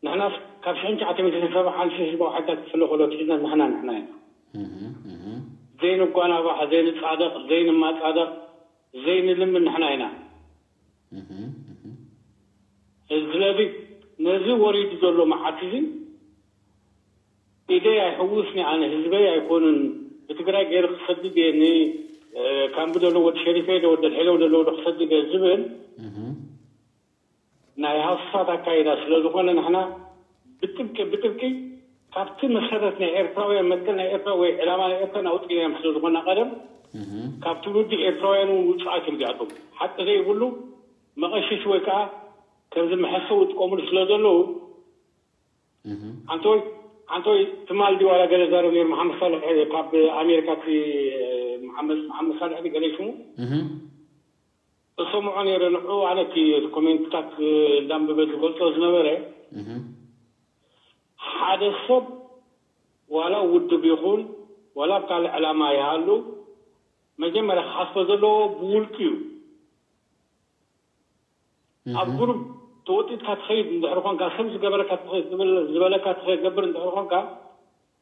ንሕናስ ካብ ሽሕን ትሽዓተ ሚእትን ሰብዓን ሺሕ ህዝባዊ ሓይልታት ክፍለ ከሎ ኣትሒዝና ንሕና ንሕና ኢና። ዘይንጓናባሕ፣ ዘይንጻደቕ፣ ዘይንማጻደቕ፣ ዘይንልምን ንሕና ኢና። ስለዚ ነዚ ወሪዱ ዘሎ መዓት እዚ ኢደይ ኣይሕውስኒ ኣነ ህዝበይ ኣይኮኑን ብትግራይ ገይሩ ክሰድድ እየ ን ካምቢ ዘሎ ወዲ ሸሪፈ ዶ ወዲ ኣድሕለው ዘለዎ ዶ ክሰድድ እየ ዝብል ናይ ሃፍፋት ኣካይዳ ስለ ዝኾነ ንሕና ብጥብቂ ብጥብቂ ካብቲ መሰረት ናይ ኤርትራውያን መትከል ናይ ኤርትራ ወይ ዕላማ ናይ ኤርትራ ኣውፂእናዮም ስለ ዝኾና ቀደም ካብ ትውልዲ ኤርትራውያን እውን ውፅኣት እዮም እዚኣቶም ሓቂ ዘይብሉ መቐሸሽ ወይ ከዓ ከምዚ መሐሰዊ ይጥቀምሉ ስለ ዘለዉ ኣንቶይ ኣንቶይ ትማል ድዩ ዋላ ገለ ዛረብ ነይሩ መሓመድ ሳልሕ ካብ ኣሜሪካ እቲ መሓመድ ሳልሕ ገለ ሽሙ እሰምዖ ነይረ ንዑ ኣነ እቲ ኮሜንትታት እንዳንበበ ዝገልጾ ዝነበረ ሓደ ሰብ ዋላ ውድብ ይኹን ዋላ ኣብ ካልእ ዕላማ ይሃሉ መጀመርያ ክሓስቦ ዘለዎ ብውልቂ እዩ ኣብ ግሩፕ ተወጢጥካ ትኸይድ እንድሕር ኮንካ ሰብ ዝገበረካ ዝበለካ ትገብር እንድሕር ኮንካ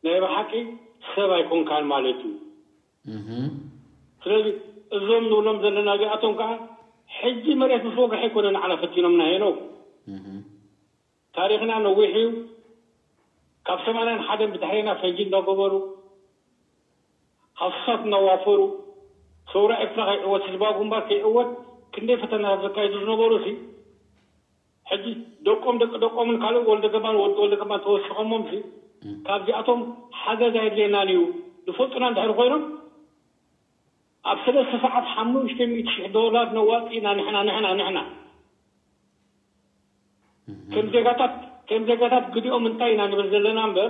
ናይ ብሓቂ ሰብ ኣይኮንካን ማለት እዩ ስለዚ እዞም ንብሎም ዘለና እዚኣቶም ከዓ ሕጂ መሬት ምስ ወግሐ ኣይኮነ ንዓና ፈቲኖምና ሄኖ ታሪኽና ነዊሕ እዩ ካብ ሰማንያን ሓደን ብድሕሬና ፈንጂ እንዳገበሩ ሃሱሳት እናዋፈሩ ሰውራ ኤርትራ ከይዕወት ህዝባዊ ግንባር ከይዕወት ክንደይ ፈተናታት ዘካይዱ ዝነበሩ ሲ ሕጂ ደቆም ደቂ ደቆምን ካልእ ወልደ ገባን ወዲ ወልደ ገባን ተወሲኾሞም ሲ ካብዚኣቶም ሓገዝ ኣየድልየናን እዩ ዝፈልጡና እንድሕር ኮይኖም ኣብ ሰለስተ ሰዓት ሓሙሽተ ሚእቲ ሽሕ ዶላር ነዋፂ ኢና ንሕና ንሕና ንሕና ከም ዜጋታት ከም ዜጋታት ግዲኦም እንታይ ኢና ንብል ዘለና እምበር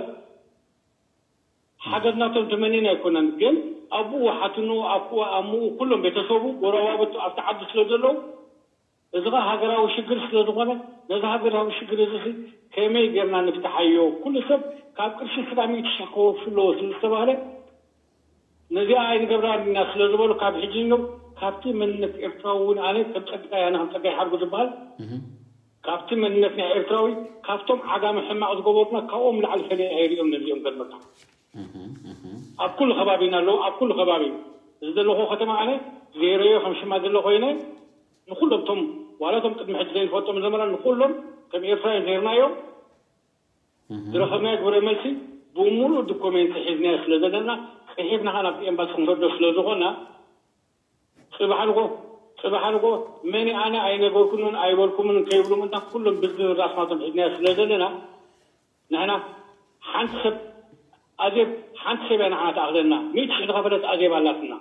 ሓገዝ ናቶም ተመኒና ኣይኮነን ግን ኣቡኡ ሓትኑ ኣኩ ኣሙኡ ኩሎም ቤተሰቡ ጎረባብቱ ኣብቲ ዓዲ ስለ ዘለዉ እዚ ኸዓ ሃገራዊ ሽግር ስለ ዝኾነ፣ ነዚ ሃገራዊ ሽግር እዚ ሲ ከመይ ጌርና ንፍትሓዮ? ኩሉ ሰብ ካብ ቅርሺ ስጋ ሚእቲ ሽሕ ክወፍሱ ኣለዎ ስለ ዝተባህለ፣ ነዚኣ ኣይንገብራን ኢና ስለ ዝበሉ፣ ካብ ሕጂ ጀሚሩ ካብቲ መንነት ኤርትራዊ እውን፣ ኣነ ከም ጸጋይ፣ ኣነ ከም ጸጋይ ሓድጉ ዝበሃል፣ ካብቲ መንነትና ኤርትራዊ፣ ካብቶም ዓጋመ ሕማቕ ዝገበሩና፣ ካብኦም ላዕሊ ፈለየ ኣይርእዮም ነዚኦም። ገርመካ፣ ኣብ ኩሉ ከባቢና ኣለዉ። ኣብ ኩሉ ከባቢ፣ እዚ ዘለኹ ከተማ፣ ኣነ ዜረዮ ከም ሽማ ዘሎ ኮይነ፣ ንኩሎም እቶም፣ ዋላ እቶም ቅድሚ ሕጂ ዘይንፈልጦም ዘመና፣ ንኩሎም ከም ኤርትራውያን ዜርናዮም። ዝረኸብናዮ ግብረ መልሲ ብምሉእ ዶኩሜንት ሒዝናዮ ስለ ዘለና፣ ጽሒፍና ኸኣ ናብቲ ኤምባሲ ክንሰዶ ስለ ዝኾና፣ ጽባሕ ንጎ፣ ጽባሕ ንጎ፣ መን ኣነ ኣይነገርኩምን ኣይበልኩምን ከይብሉ ምእንታ፣ ኩሎም ብዝርዝር ራስናቶም ሒዝናዮ ስለ ዘለና፣ ንሕና ሓንቲ ሰብ፣ ኣዜብ፣ ሓንቲ ሰብ እያ ንዓና ትኣኽለና። ሚእቲ ሽሕ ዝኸፈለት ኣዜብ ኣላትና።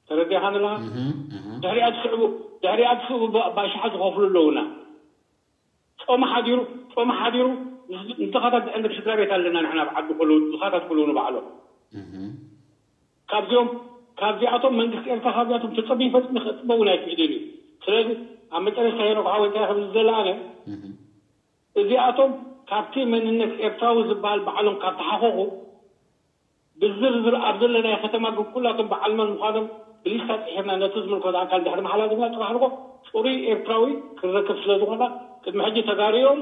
ተረዲእኻ ዘለኻ? ድሕሪኣ ዝስዕቡ፣ ድሕሪኣ ዝስዕቡ ባ-፣ ባሽሓት ዝኸፍሉ ኣለዉና። ጾም ሓዲሩ፣ ጾም ሓዲሩ፣ ንድኻታት ዝዕንግል ስድራ ቤት ኣለና ንሕና፣ ኣብ ዓዲ ከለዉ፣ ድኻታት ከለዉ ንባዕሎም። ካብዚኦም፣ ካብዚኣቶም መንግስቲ ኤርትራ፣ ካብዚኣቶም ተጸቢዩ ፈጺሙ ክጽበ እውን ኣይክእልን እዩ። ስለዚ፣ ኣብ መጨረሽታ ሄኖክ ሓወይ እንታይ ክብል ዝደሊ ኣነ፣ እዚኣቶም ካብቲ መንነት ኤርትራዊ ዝበሃል ባዕሎም ካብ ተሓኸኹ፣ ብዝርዝር ኣብ ዘለናዮ ከተማ ግን ኩላቶም በዓል መን ምዃኖም ብሊስታ ጽሒፍና ነቲ ዝምልከቶ ኣካል ድሕሪ መሓላልፍና፣ ጽባሕ ንጎ ጽሩይ ኤርትራዊ ክንረክብ ስለ ዝኾና፣ ቅድሚ ሕጂ ተጋሩ እዮም፣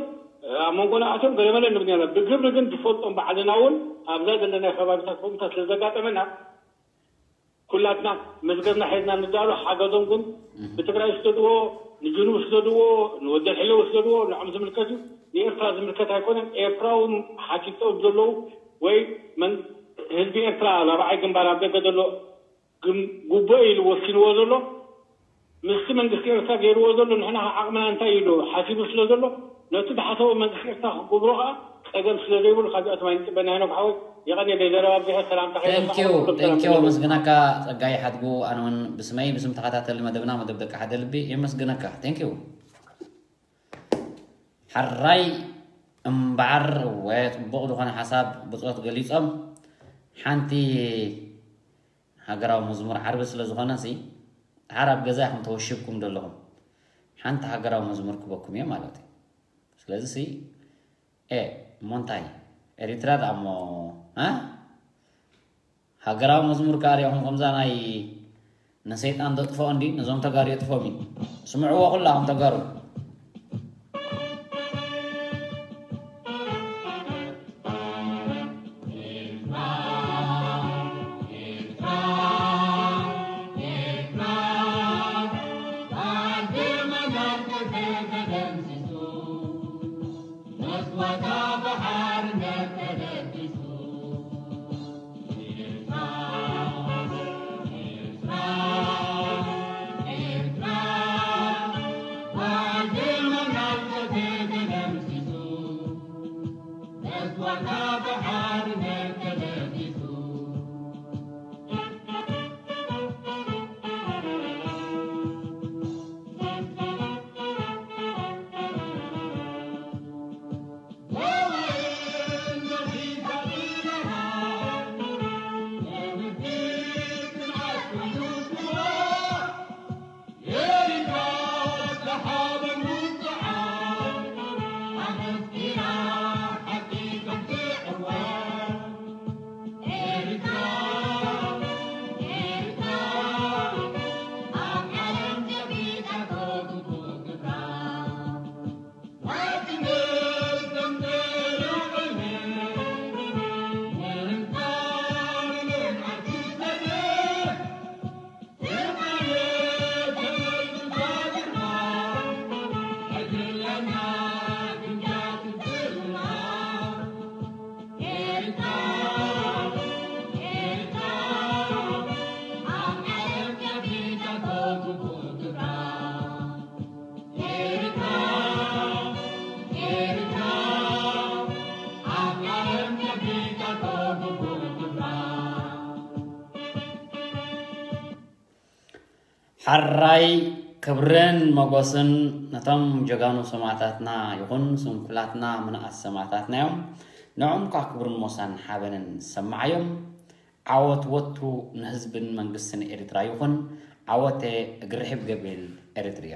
ኣብ መንጎና ኣትዮም ገለመለ ንብል ነርና። ብግብሪ ግን ዝፈልጦም ባዕልና እውን ኣብዛ ዘለናዮ ከባቢታት ከምኡታት ስለ ዘጋጠመና፣ ኩላትና መዝገብና ሒዝና ንዳሎ። ሓገዞም ግን ብትግራይ ስደድዎ፣ ንጅኑብ ስደድዎ፣ ንወዲ ሕለው ስደድዎ፣ ንዖም ዝምልከት እዩ። ንኤርትራ ዝምልከት ኣይኮነን። ኤርትራዊ ሓቲቶም ዘለዉ ወይ መን-፣ ህዝቢ ኤርትራ ራብዓይ ግንባር ኣብ ደገ ዘሎ ግም-፣ ጉቦ ኢሉ ወሲንዎ ዘሎ፣ ምስቲ መንግስቲ ኤርትራ ገይርዎ ዘሎ፣ ንሕና ዓቕምና እንታይ ኢሉ ሓሲቡ ስለ ዘሎ፣ ነቲ ዝሓሰቦ መንግስቲ ኤርትራ ክገብሮ ከኣ ጸገም ስለ ዘይብሉ፣ ካብዚኣቶም ኣይንጽበን ኢና። ሄኖክ ሓወይ፣ የቐንየለይ፣ ዘረባ ኣብዚሐ፣ ሰላምታ ከይረሳዕ፣ ቴንኪዩ፣ ኩሎም ሰላም ቴንኪዩ፣ ይኹን። የመስግነካ ጸጋይ ሓድጉ። ኣነ እውን ብስመይ ብስም ተኸታተሊ መደብና፣ መደብ ደቂ ሓደ ልቢ የመስግነካ። ቴንኪዩ። ሓራይ እምበኣር፣ ወ-፣ ጽቡቕ ዝኾነ ሓሳብ ብጾት ገሊጾም። ሓንቲ ሃገራዊ መዝሙር ዓርቢ ስለ ዝኾነ ሲ፣ ድሓር ኣብ ገዛ ኢኹም ተወሺብኩም ዘለኹም። ሓንቲ ሃገራዊ መዝሙር ክበኩም እየ ማለት እዩ። ስለዚ ሲ፣ ኤ፣ እሞ እንታይ? ኤሪትራ ደኣ እሞ፣ እ? ሃገራዊ መዝሙር ከኣ ሪኢኹም ከምዛ ናይ ንሰይጣን ዘጥፍኦ እንዲ፣ ነዞም ተጋሩ የጥፍኦም እዩ። ስምዕዎ ኩላኹም ተጋሩ። ሓራይ ክብርን መጎስን ነቶም ጀጋኑ ሰማእታትና ይኹን ስንኩላትና ምንኣስ ሰማእታትና እዮም። ንዕኦም ከዓ ክብርን ሞሳን ሓበንን ሰማዓዮም። ዓወት ወትሩ ንህዝብን መንግስትን ኤርትራ ይኹን። ዓወተ እግርሕብ ገቤል ኤርትርያ።